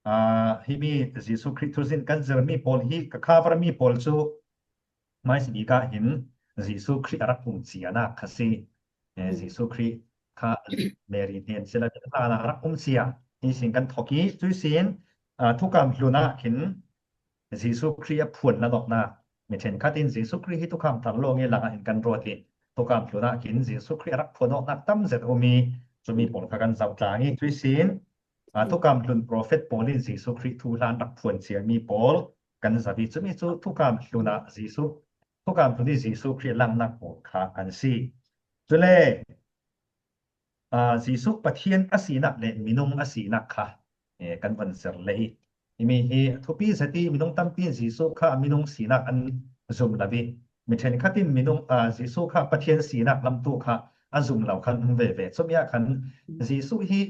ອາ Himi Jisu Krist thu sin kan zir mi pawl hi ka kha vara mi pawl chu mai si bi ka hin Jisu Krist a rak um chia na kha si. Jisu Krist kha Mary nen sila na rak um chia. Hi sin kan thoki chu sin, a, thukam hluna khin Jisu Krist a phuan la nok na. Mi then khatin Jisu Krist hi thukam thar lo nge langa hin kan rot hi. Thukam hluna khin Jisu Krist a rak phuan nok na tam zet umi. Chu mi pawl kha kan zau tla ngi chu sin. A, thukam hlun prophet pawl in Jisu Krist thu hlan rak phuan chia mi pawl kan zau hi chu mi chu thukam hluna Jisu, thukam hlun hi Jisu Krist lang nak pawl kha kan si. Chule, a, Jisu Pathian a sinak le minung a sinak kha, e, kan van ser le i. Himi hi thupi zet i minung tampi Jisu kha minung sinak an zum la vi. Mi then khatin minung, a, Jisu kha Pathian sinak lam tu kha a zum lo khan um ve ve. Chu mi a khan Jisu hi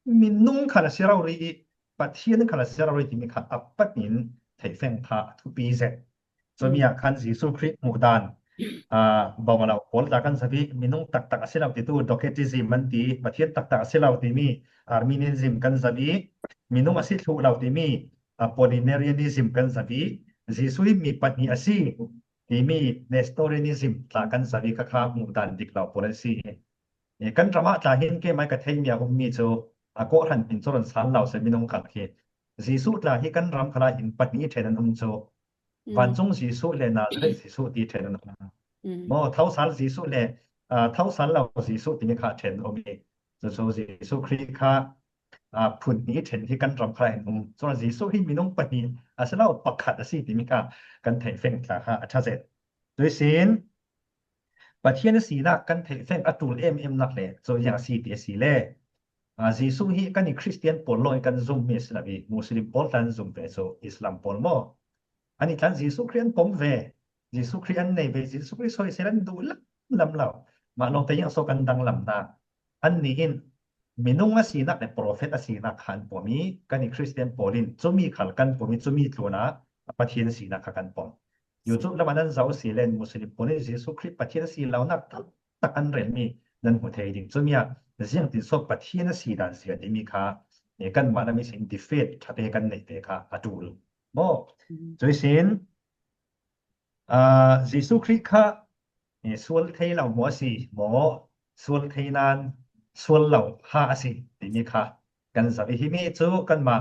minung kha la si rau ri i, Pathian kha la si rau ri ti mi kha a pat in thei feng kha thupi zet. Chu mi a khan Jisu Krist mu dan, a, bawng a lo pawl ta kan zau hi, minung tak tak a si lo ti tu Docetism man ti, Pathian tak tak a si lo ti mi Arminianism kan zau hi, minung a si thlu lo ti mi, a, Apollinarianism kan zau hi, Jisu hi mi pahni a si ti mi Nestorianism tla kan zau hi kha kha mu dan dik lo pawl a si. E, kan ram a tla hin keimai ka thei mi a um mi chu, a, Kohhran in chu ron san lo se minung kha khi. Jisu tla hi kan ram kha la hin pahni then an um chu. Vanchung Jisu le Nazareth Jisu ti then an um. Maw, thau sal Jisu le, a, thau sal lo Jisu ti mi kha then um i. Chu chu Jisu Krist kha, a, phun ni then hi kan ram kha la hin um. Chu Jisu hi minung pahni a si lo pakhat a si ti mi kha kan thei feng tla kha a tha zet. Chu sin, Pathian sinak kan thei feng a tul em em nak le, chu yang si ti si le. A, Jisu hi kan i Christian pawl lo kan zum mi si la vi, Muslim pawl tan zum ve chu Islam pawl maw. Ani tan Jisu Krist an pom ve, Jisu Krist an nei ve, Jisu Krist soi se lan du lam lam lo. Ma long te yang so kan dang lam na. An ni in, minung a sinak le prophet a sinak khan pom i, kan i Christian pawl in chu mi khal kan pom i, chu mi tluna Pathian sinak kha kan pom. YouTube lam a nan zau si len Muslim pawl in Jisu Krist Pathian si lo nak tam tak an rel mi nan mu thei ding. Chu mi a ziang tin so Pathian a si dan si ti mi kha, e, kan ma na mi sin debate tha te kan nei te kha a tul. Maw, chu sin, a, Jisu Krist kha, e, sual thei lo maw si, maw, sual thei nan, sual lo ha a si, ti mi kha. Kan zau i himi chu kan ma,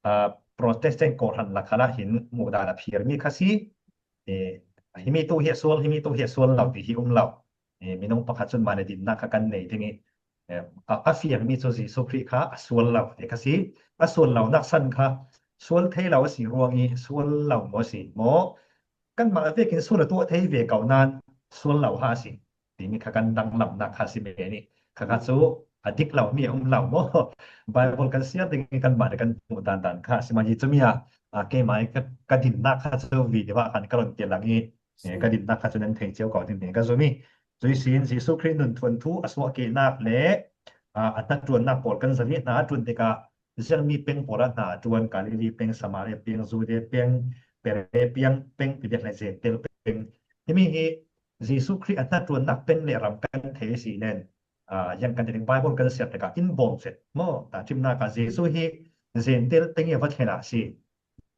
a, Protestant Kohhran la kha la hin mu dan a phiar mi kha si, e, himi tu hi sual, himi tu hi sual lo ti hi um lo. E, minung pakhat chun ma le din nak kha kan nei ding i. E, a, a phiar mi chu Jisu Krist kha a sual lo ti kha si. A sual lo nak san kha sual thei lo a si ruang i sual lo maw si maw. Kan ma a vekin sual a tu a thei ve kau nan sual lo ha si. Ti mi kha kan dang lam nak kha si me ni. Kha kha chu a dik lo mi um lo maw. Bible kan siar ding kan ma kan mu dan dan kha si ma ji chu mi a. A, keimai ka, ka din nak kha chu video a khan ka ron ti lang i. E, ka din nak kha chu nan thei cheu kau ding ding ka zu mi. Chu sin Jisu Krist nun thuan thu a suak ke nak le, a, a hna tuan nak pawl kan zau hi na tuan te ka Ziang mi peng pawl a hna tuan, Galili peng, Samaria peng, Judia peng, Perea peng, peng ti dek le Gentile peng. Himi hi Jisu Krist a hna tuan nak peng le ram kan thei si len. A, yang kan te ding Bible kan siar te ka in bawm set. Maw, ta thim nak a Jisu hi Gentile peng i va thei na si.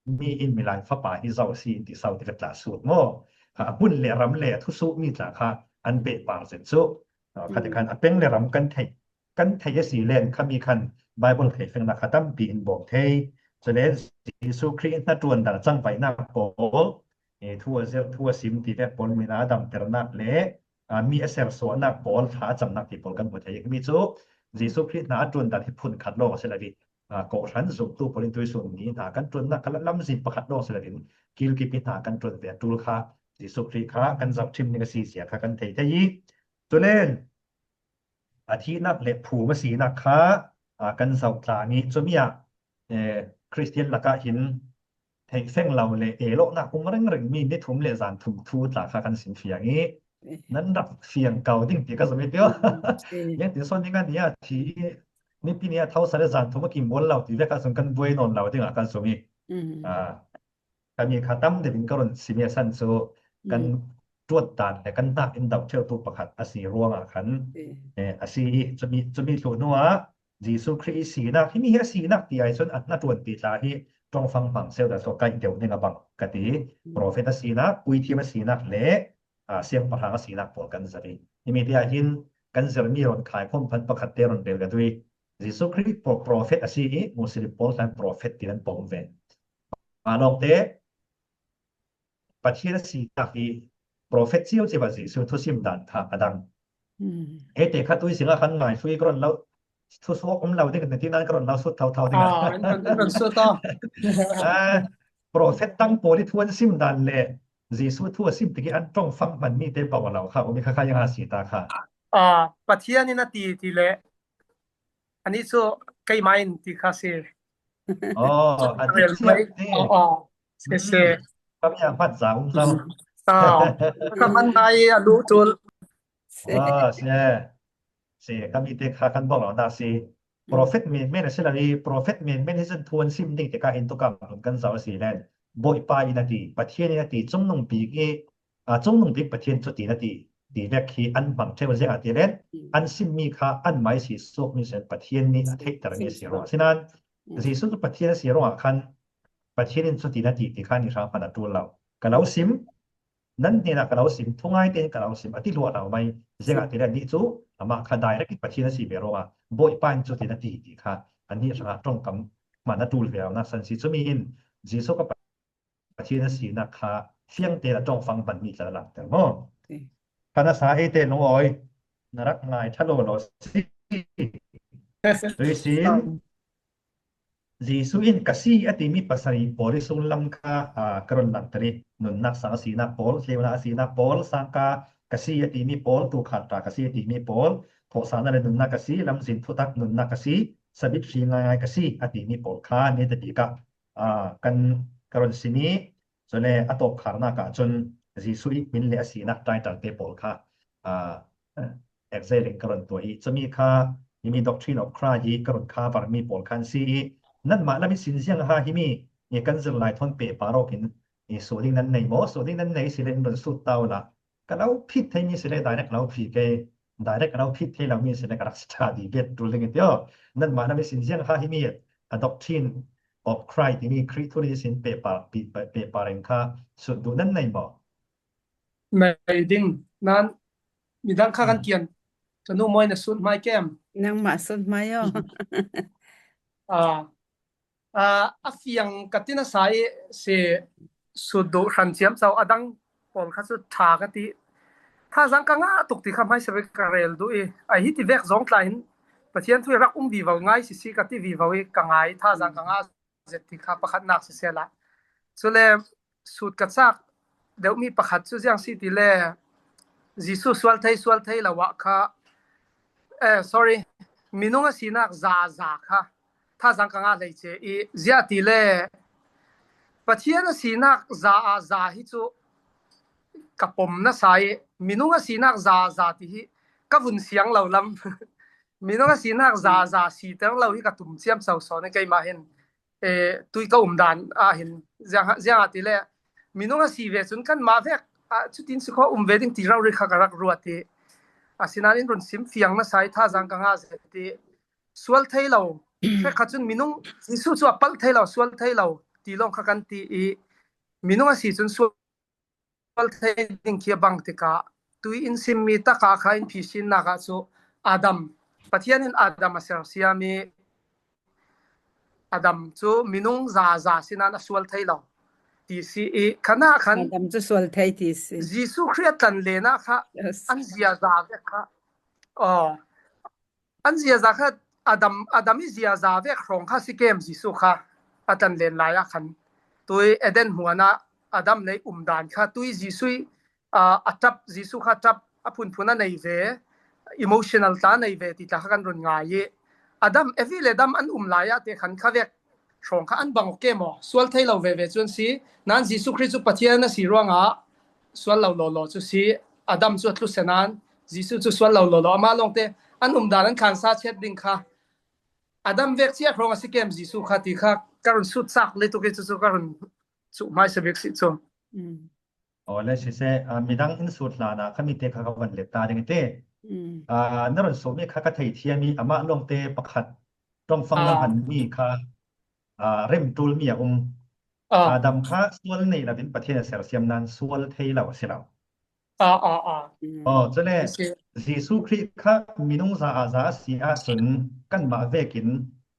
Mi in mi lai fapa hi zau si in ti sau ti ka tla sut maw. A, bun le ram le thu su mi tla kha an be pang set su. A, kha te khan a peng le ram kan thei. Kan thei a si len kha mi khan Bible thei feng na kha tampi in bawm thei. Chule Jisu Krist hna tuan dan chang vai nak pawl, e, thu a zel, thu a sim ti ve pawl mi na dam ter nak le, a, mi a ser so nak pawl, tha a cham nak ti pawl kan mu thei mi chu. Jisu Krist hna tuan dan hi phun khat lo se la vi. A, Kohhran zumtu pawl in tui sun ni hna kan tuan nak kha la lam zin pakhat lo se la vi. Kil kipi hna kan tuan ve tul kha Jisu Krist kha kan zau thim ni ka si sia kha kan thei thei i. Chule a thi nak le phu ma si nak kha, a, kan zau tla ngi chu mi a, e, Christian laka hin thei feng lo le e lo nak um reng reng mi ni thum le zan thum thu tla kha kan sin fiang i. Nan rak fiang kau ding ti ka zu mi tio. Yang tin son ni ngan ni a thi ni pi ni a thau sa le zan thum a kim bol lo ti ve ka sun kan buai non lo ding a ka zu mi. A, Ka mi kha tam de bin ka ron si mi a san chu kan tuat dan le kan nak in dau theu tu pakhat a si ruang a khan, e, a si i chu mi, chu mi thu nu a, Jesu Khrist i sinak, himi hi a sinak ti ai chun a na tuan ti tla hi, trong fang pang seu da so kai deu ne nga bang kati, prophet a sinak, puithiam a sinak le, a, siangpahrang a sinak pawl kan zari. Himi ti a hin kan zar mi ron khai khom phan pakhat te ron bel ka tui. Jesu Khrist pro-, prophet a si i, Muslim pawl kan prophet ti nan pom ve. A long te, Pathian a sinak hi prophet chiu chiu a Jesu thusim dan tha a dang. He te kha tui singa khan ngai thui kron lau, thu suak um lau ding ti nan kron lau sut thau thau ding. Ah, an, an, an sut to. Ah, prophet tang poli thuan sim dan le Jesu thu sim tiki an trong fang man mi te pau lau kha, mi kha kha yang a si ta kha. Ah, Pathian in a ti ti le. Ani chu kei mai ti kha si. Oh, a ti mai. Oh, oh. Se se. Ka mi a phat sa um sa. Ah, ka man nai a lu tul. Ah, se. Se ka mi te kha kan bol na si. Prophet men men a si la ni, prophet men men hi san thuan sim ding te ka hin tu kam kan sa si len. Boi pa in a ti, Pathian in a ti, chung nung pi ki a, chung nung bik Pathian chuti na ti, ti vek hi an bang theu zia ti len, an sim mi kha an mai si suak mi sen Pathian ni a thei tar ni si ro. Sinan, Jesu chu Pathian si ro a khan, Pathian in chuti na ti, ti khan ni kha pana tu lau. Ka lau sim, nan ni na ka lau sim, thu ngai ten ka lau sim, a ti lua lau mai, zia ti len ni chu, ama kha direct Pathian si be ro a, boi pan chuti na ti, ti kha, an ni kha trong kam, mana tu ve na san si chu mi in, Jesu ka Pathian a sinak kha fiang te la trong fang ban mi tla lak tel mo. Pana sa e te nong oi. Na rak ngai tha lo lo si. Tui sin. Jesu in ka si a ti mi pasari poli sun lam kha, a, ka ron lak tari. Nun nak sang a sinak pol, tleuna a sinak pol, sang ka ka si a ti mi pol, tu khat ta ka si a ti mi pol, tho sa na le nun nak ka si, lam sin phu tak nun nak ka si, sabit si ngai ngai ka si a ti mi pol kha, ni te ti ka. A, kan ka ron si ni, chule a tawp kharna ka chun Jesu i min le a sinak title te pawl kha, a, exactly ka ron tua i, chumi kha, himi Doctrine of Christ hi ka ron kha var mi pawl khan si i, nan ma la mi sin ziang ha himi, i kan zir lai thon pe pa ro kin, i so ding nan nei mo, so ding nan nei si le ron sut tau la, ka lau phit thei mi si le direct lau phit ke, direct lau phit thei lau mi si le ka rak study vet tu ling tio. Nan ma na mi sin ziang ha himi a Doctrine of Christ ti mi Khrist thu ni sin pe pa, pe, pe, pe pa reng kha sut du nan nei mo. Nei ding nan mi dang kha kan kian. Ka nu moi na sut mai kem. Nang ma sut mai yo. A, A, a fiang ka tin a sai se sut du hran chiam chau a dang pawl kha chu tha ka ti. Tha zang ka nga tuk ti kha mai se ka rel du i. Ai hi ti vek zong tla hin Pathian thu rak um vivo ngai si si ka ti vivo i ka ngai tha zang ka nga zet ti kha pakhat nak si se la. Chule sut ka chak deuh mi pakhat chu ziang si ti le Jesu sual thei, sual thei lo a kha, eh, sorry, minung a sinak za, za kha. Tha zang ka nga hlei che i zia ti le Pathian a sinak za a za hi chu ka pom na sa i minung a sinak za, za ti hi ka vun siang lo lam. Minung a sinak za, za si teng lo hi ka tum chiam sau sawn e keima hin. Eh, tui ka um dan a hin, ziang, ziang a ti le, minung a si ve chun kan ma vek, a, chutin si kho um ve ding ti rau ri kha ka rak ruat ti. A sinan in run sim fiang na sai tha zang ka nga zet ti. Sual thei lo, hre kha chun minung, Jesu chu a pal thei lo, sual thei lo, ti long kha kan ti i. Minung a si chun sual sual thei ding khi a bang tika, tui in sim mi taka kha in phi sin naka chu Adam, Pathian in Adam a ser siam i Adam chu minung za za sinan a sual thei lo. Ti si i khana khan Adam chu sual thei ti si. Jesu Khrist tan le na kha an zia za ve kha. Oh. An zia za kha Adam, Adam i zia za vek hrong kha si kem Jesu kha a tan len lai a khan. Tui Eden huana Adam lei um dan kha tui Jesu i, a, a tap Jesu kha tap a phun phun a nei ve, emotional ta nei ve ti ta kha kan run ngai i. Adam evi le dam an um lai a te khan kha vek hrong kha an bang ok ke maw? Sual thei lo ve ve chuan si, nan Jesu Khrist chu Pathian a si ruanga sual lo lo lo chu si, Adam chu a tlu se nan, Jesu chu sual lo lo lo, ama lawngte an um dan an khan sa chet ding kha. Adam vek chiah hrong a si kem Jesu kha ti kha, ka run sut sak le tu ke chu chu ka run chu mai sa bik si chu. Aw le si se, a, midang in sut hlana kha mi te kha ka van let ta ding te. A, na run sut mi kha ka thei thiam i ama lawngte pakhat Tuang fang lam han mi kha, a, rem tul mi a um. A, Adam kha sual nei lo vin Pathian a sersiam nan sual thei lo a si lo. ອໍ ອໍ ອໍ ອືມ ອໍ ຈະແລ ຊິ ຊິຊູຄຣິດຄະ ມິນຸງຈາອາຈາອາຊີອາ ເຊິ່ງກັນມາເວກິນ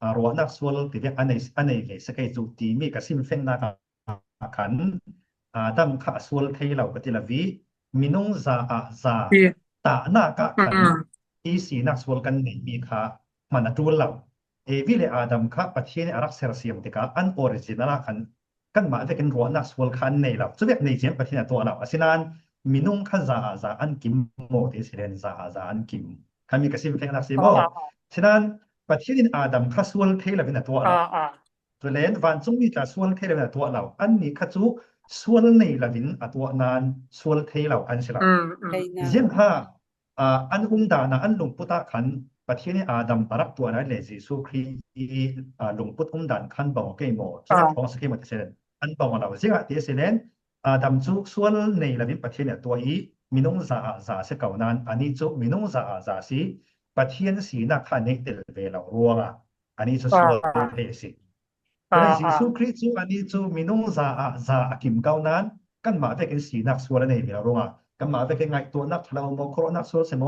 ອາ ຣວນາກຊວນ ຕິເວກ ອາ ໃນ ອາ ໃນເວສະໄກຈຸ ຕິມີກະຊິມເຟັງນາກອາຄັນ ອາດຳຄະຊວນໄທລາວກະຕິລາວີ ມິນຸງຈາອາຈາ ຕານາກະຄັນ ອີຊີນາກຊວນກັນໃນມີຄະ ມານາຕູລາວ ເອວີເລອາດຳຄະ ປະເທນອາລັກເຊລຊຽມຕິກາ ອັນອໍຣິຈິນາລາຄັນ ກັນມາເວກກັນຣັວະນາກຊວນຄັນໃນລາວ ຈະເວກໃນເຈມປະເທນຕົວລາວ ອາ ຊິນານ ມິນຸງຄະຈາອາຈາອັນກິມໂມເຕຊິເລນຈາອາຈາອັນກິມ ຄັນມີກະຊິມເຟັງນາກຊິໂມ ອາ ອາ ອາ ຊິນານ ປະເທນອາດຳຄະຊວນເທລາເວນຕົວລາວ ອາ ອາ ຕົວເລນວານຈຸງມີກະຊວນເທລາເວນຕົວລາວ ອັນນີ້ຄະຈຸຊວນໃນລາວິນອະຕົວນານຊວນເທລາວອັນຊິລາວ ອືມ ອືມ ເຢັນຫາ ອາ ອັນອຸມດານາ ອັນລຸງປຸດຕະຄັນ ປະເທນອາດຳປະລັບຕົວນາເລຈີຊູຄຣິ ອາ ລຸງປຸດອຸມດານຄັນບອງເກໂມ ອາ ຈະຂອງສະເກໂມເຕເຊເລນ ອັນບອງລາວຊິງອະເຕເຊເລນ ອາດຳຈຸກຊວນໃນລະວິມປະເທນຕົວອີ ມິນຸງຈາອາຈາເສເກົານານ ອານິຈຸ ມິນຸງຈາອາຈາຊິ ປະທຽນສີນາຄາເນເຕລເວລາວຣວງ ອາ ອານິຈຸ ອາ ຊວນເທຊິ ອາ ອາ ເຈຊູຄຣິສຈຸ ອານິຈຸ ມິນຸງຈາອາຈາອາກິມເກົານານ ກັນມາເວກເອັນສີນາກຊວນລະເນເວລາວຣວງ ກັນມາເວກເອັນໄງຕົວນາກທະລາວໂມໂຄຣນາກຊວນເສໂມ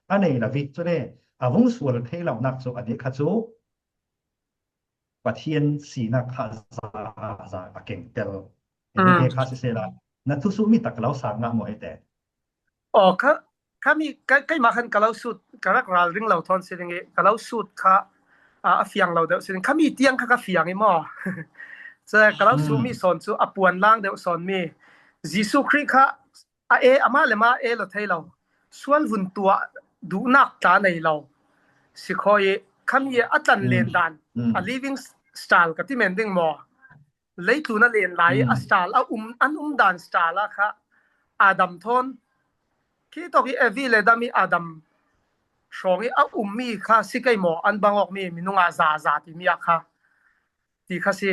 ອາເນລະວິດຈຸເນ ອາວົງຊວນເທລາວນາກຈຸ ອານິຄະຈຸ ປະທຽນສີນາຄາຈາອາຈາອາເກັງເຕລ ອືມ ເອຄາຊິເຊລາ ນະທຸສຸມິຕະກະລາວສາງງາມອເອແຕ ອໍ ຄະ ຄະມີ ໄກ ໄກມາຄັນກະລາວສຸດ ກະລັກຣາລຣິງລາວທອນຊິລິງເອ ກະລາວສຸດຄະ ອາ ອາຟຽງລາວເດວຊິລິງ ຄະມີຕຽງຄະກະຟຽງອີໝໍ ຈະກະລາວສຸ ອືມ ມີສອນສຸ ອາປວນລາງເດວສອນມີ ເຈຊູຄຣິສຄະ ອາເອ ອາມາເລມາເອລະໄທລາວ ຊວນວຸນຕົວະດຸນາກຕາໃນລາວ ຊິຄອຍ ຄຳເຍອາຈັນເລນດານ ອືມ ອາລີວິງສະຕາຍກະຕິແມ່ນເດ້ງໝໍ ໄລຕູນະເລນໄລ ອືມ ອາສະຕາລ ອາອຸມ ອັນອຸມດານສະຕາລາຄະ ອາດຳທອນ ຄີຕົກອີເອວີເລດາມີອາດຳ ຊອງອີອາອຸມມີຄາຊິໄກໝໍ ອັນບັງອອກມີ ມິນຸງອາຈາຈາຕິມີອາຄາ ຕິຄາຊິ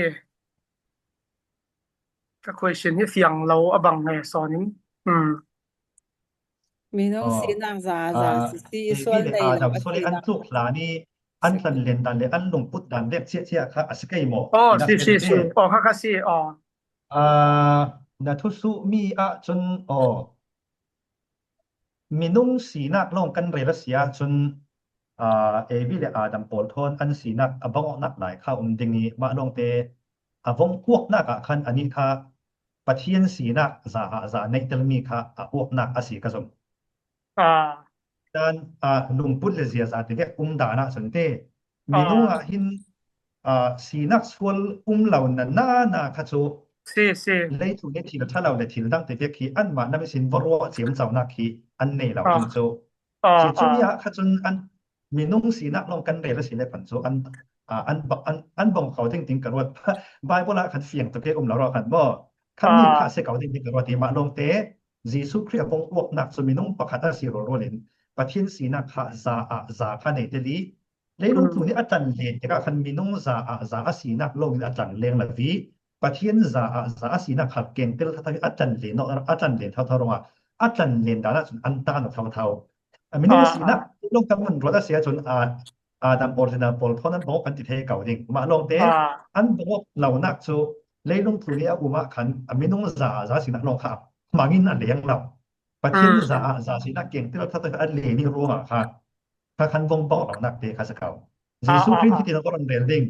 ກະຄວຍຊິນຮີຟຽງລາວອະບັງແນຊອນ ອືມ ມີນ້ອງ ອໍ ສີນາງຈາ ອາ ຈາ ຊິ ຊິ ເອ ຊວນໃນ ອັນຈຸກລານີ້ ອັນສັນເລນດານເລ ອັນລົງປຸດດານເວກເຊຍເຊຍຄະ ອາສະໄກໝໍ ອໍ ຊິ ຊິ ຊິ ອໍ ຄະ ຄະ ຊິ ອໍ ອາ ນາທຸສຸມີອະ ຈົນ ອໍ ມິນຸງສີນາກລອງກັນເຣລະເຊຍ ຈົນ ອາ ເອວີເລອາດຳໂປລໂທນ ອັນສີນາກອະບັງອອກນັກຫຼາຍຄາອຸມດິງນີ້ ມະລອງເຕ ອາວົງອວກນາກອາຄັນ ອານິຄາ ປະທຽນສີນາກຈາອາຈາໃນເຕລມີຄາ ອາອວກນາກອາສີກະສົມ ອາ ດານ ອາ ລຸງປຸດເລເຊຍຈາຕິເວກອຸມດານະສົນເຕ ມີນຸງອາຫິນ ອາ ສີນາກຊວນອຸມເຫຼົ່ານານານາຄະໂຈ ເຊ ເຊ ເລທຸເລທິລທະລາວເລທິລດັງເຕເວກຄີ ອັນມານຳຊິນວະໂຣເຈມເຈົ້ານາຄີ ອັນເນລາວ ອາ ຄະໂຈ ອາ ຊິຈຸຍາຄະຈົນອັນ ມິນຸງສີນາກລອງກັນເຣລະສີເລພັນໂຊ ອັນ ອາ ອັນ ອັນ ອັນບອງເຂົາຕິງຕິງກະຣວດ ບາຍໂບລາຄັນຟຽງຕົວເກອຸມລາວຣໍຄັນບໍ ຄັນມີຄະເສເກົາຕິງຕິງກະຣວດຕິມາລົງເຕ ເຈຊູຄຣິອະບົງອວກນາກສຸມິນຸງປະຄາດອາສີໂຣໂຣເລນ ປະທຽນສີນາຄະຈາອາຈາຄະເນເຕລີ ເລລຸງຕຸນີ້ອາຈັນເລນ ແຕ່ກະຄັນມິນຸງຈາອາຈາອາສີນາກລອງອາຈັນເລງລະວີ ປະທຽນຈາອາຈາອາສີນາຄະເກັງເຕລທະທະອາຈັນເລນເນາະ ອາຈັນເລນເທົ່າເທົ່າລອງອາ ອາຈັນເລນດານະອັນຕານເທົ່າເທົ່າ ອາ ມິນຸງສີນາກ ອາ ລົງກຳມັນໂດດອາເຊຍຈົນອາ ອາດຳອໍຣິຈິນາລໂປລໂທນນັ້ນບອກກັນຕິເທເກົາດິງ ມາລອງເຕ ອາ ອັນບອກເຫຼົ່ານັກໂຊ ເລລຸງຕຸນີ້ອາອຸມະຄັນ ອາ ມິນຸງຈາອາຈາສີນາກລອງຄະ ມາງິນອາເລງລາວ ປະທຽນ ອືມ ຈາອາຈາສີນາກເກັງເຕລທະທະອາເລນີໂຣມາຄະ ຄະຄັນວົງບອກເຫຼົ່ານັກເຕຄະສະເກົາ ເຈຊູຄຣິທີ່ຕິນອກອອນເຣນດິງ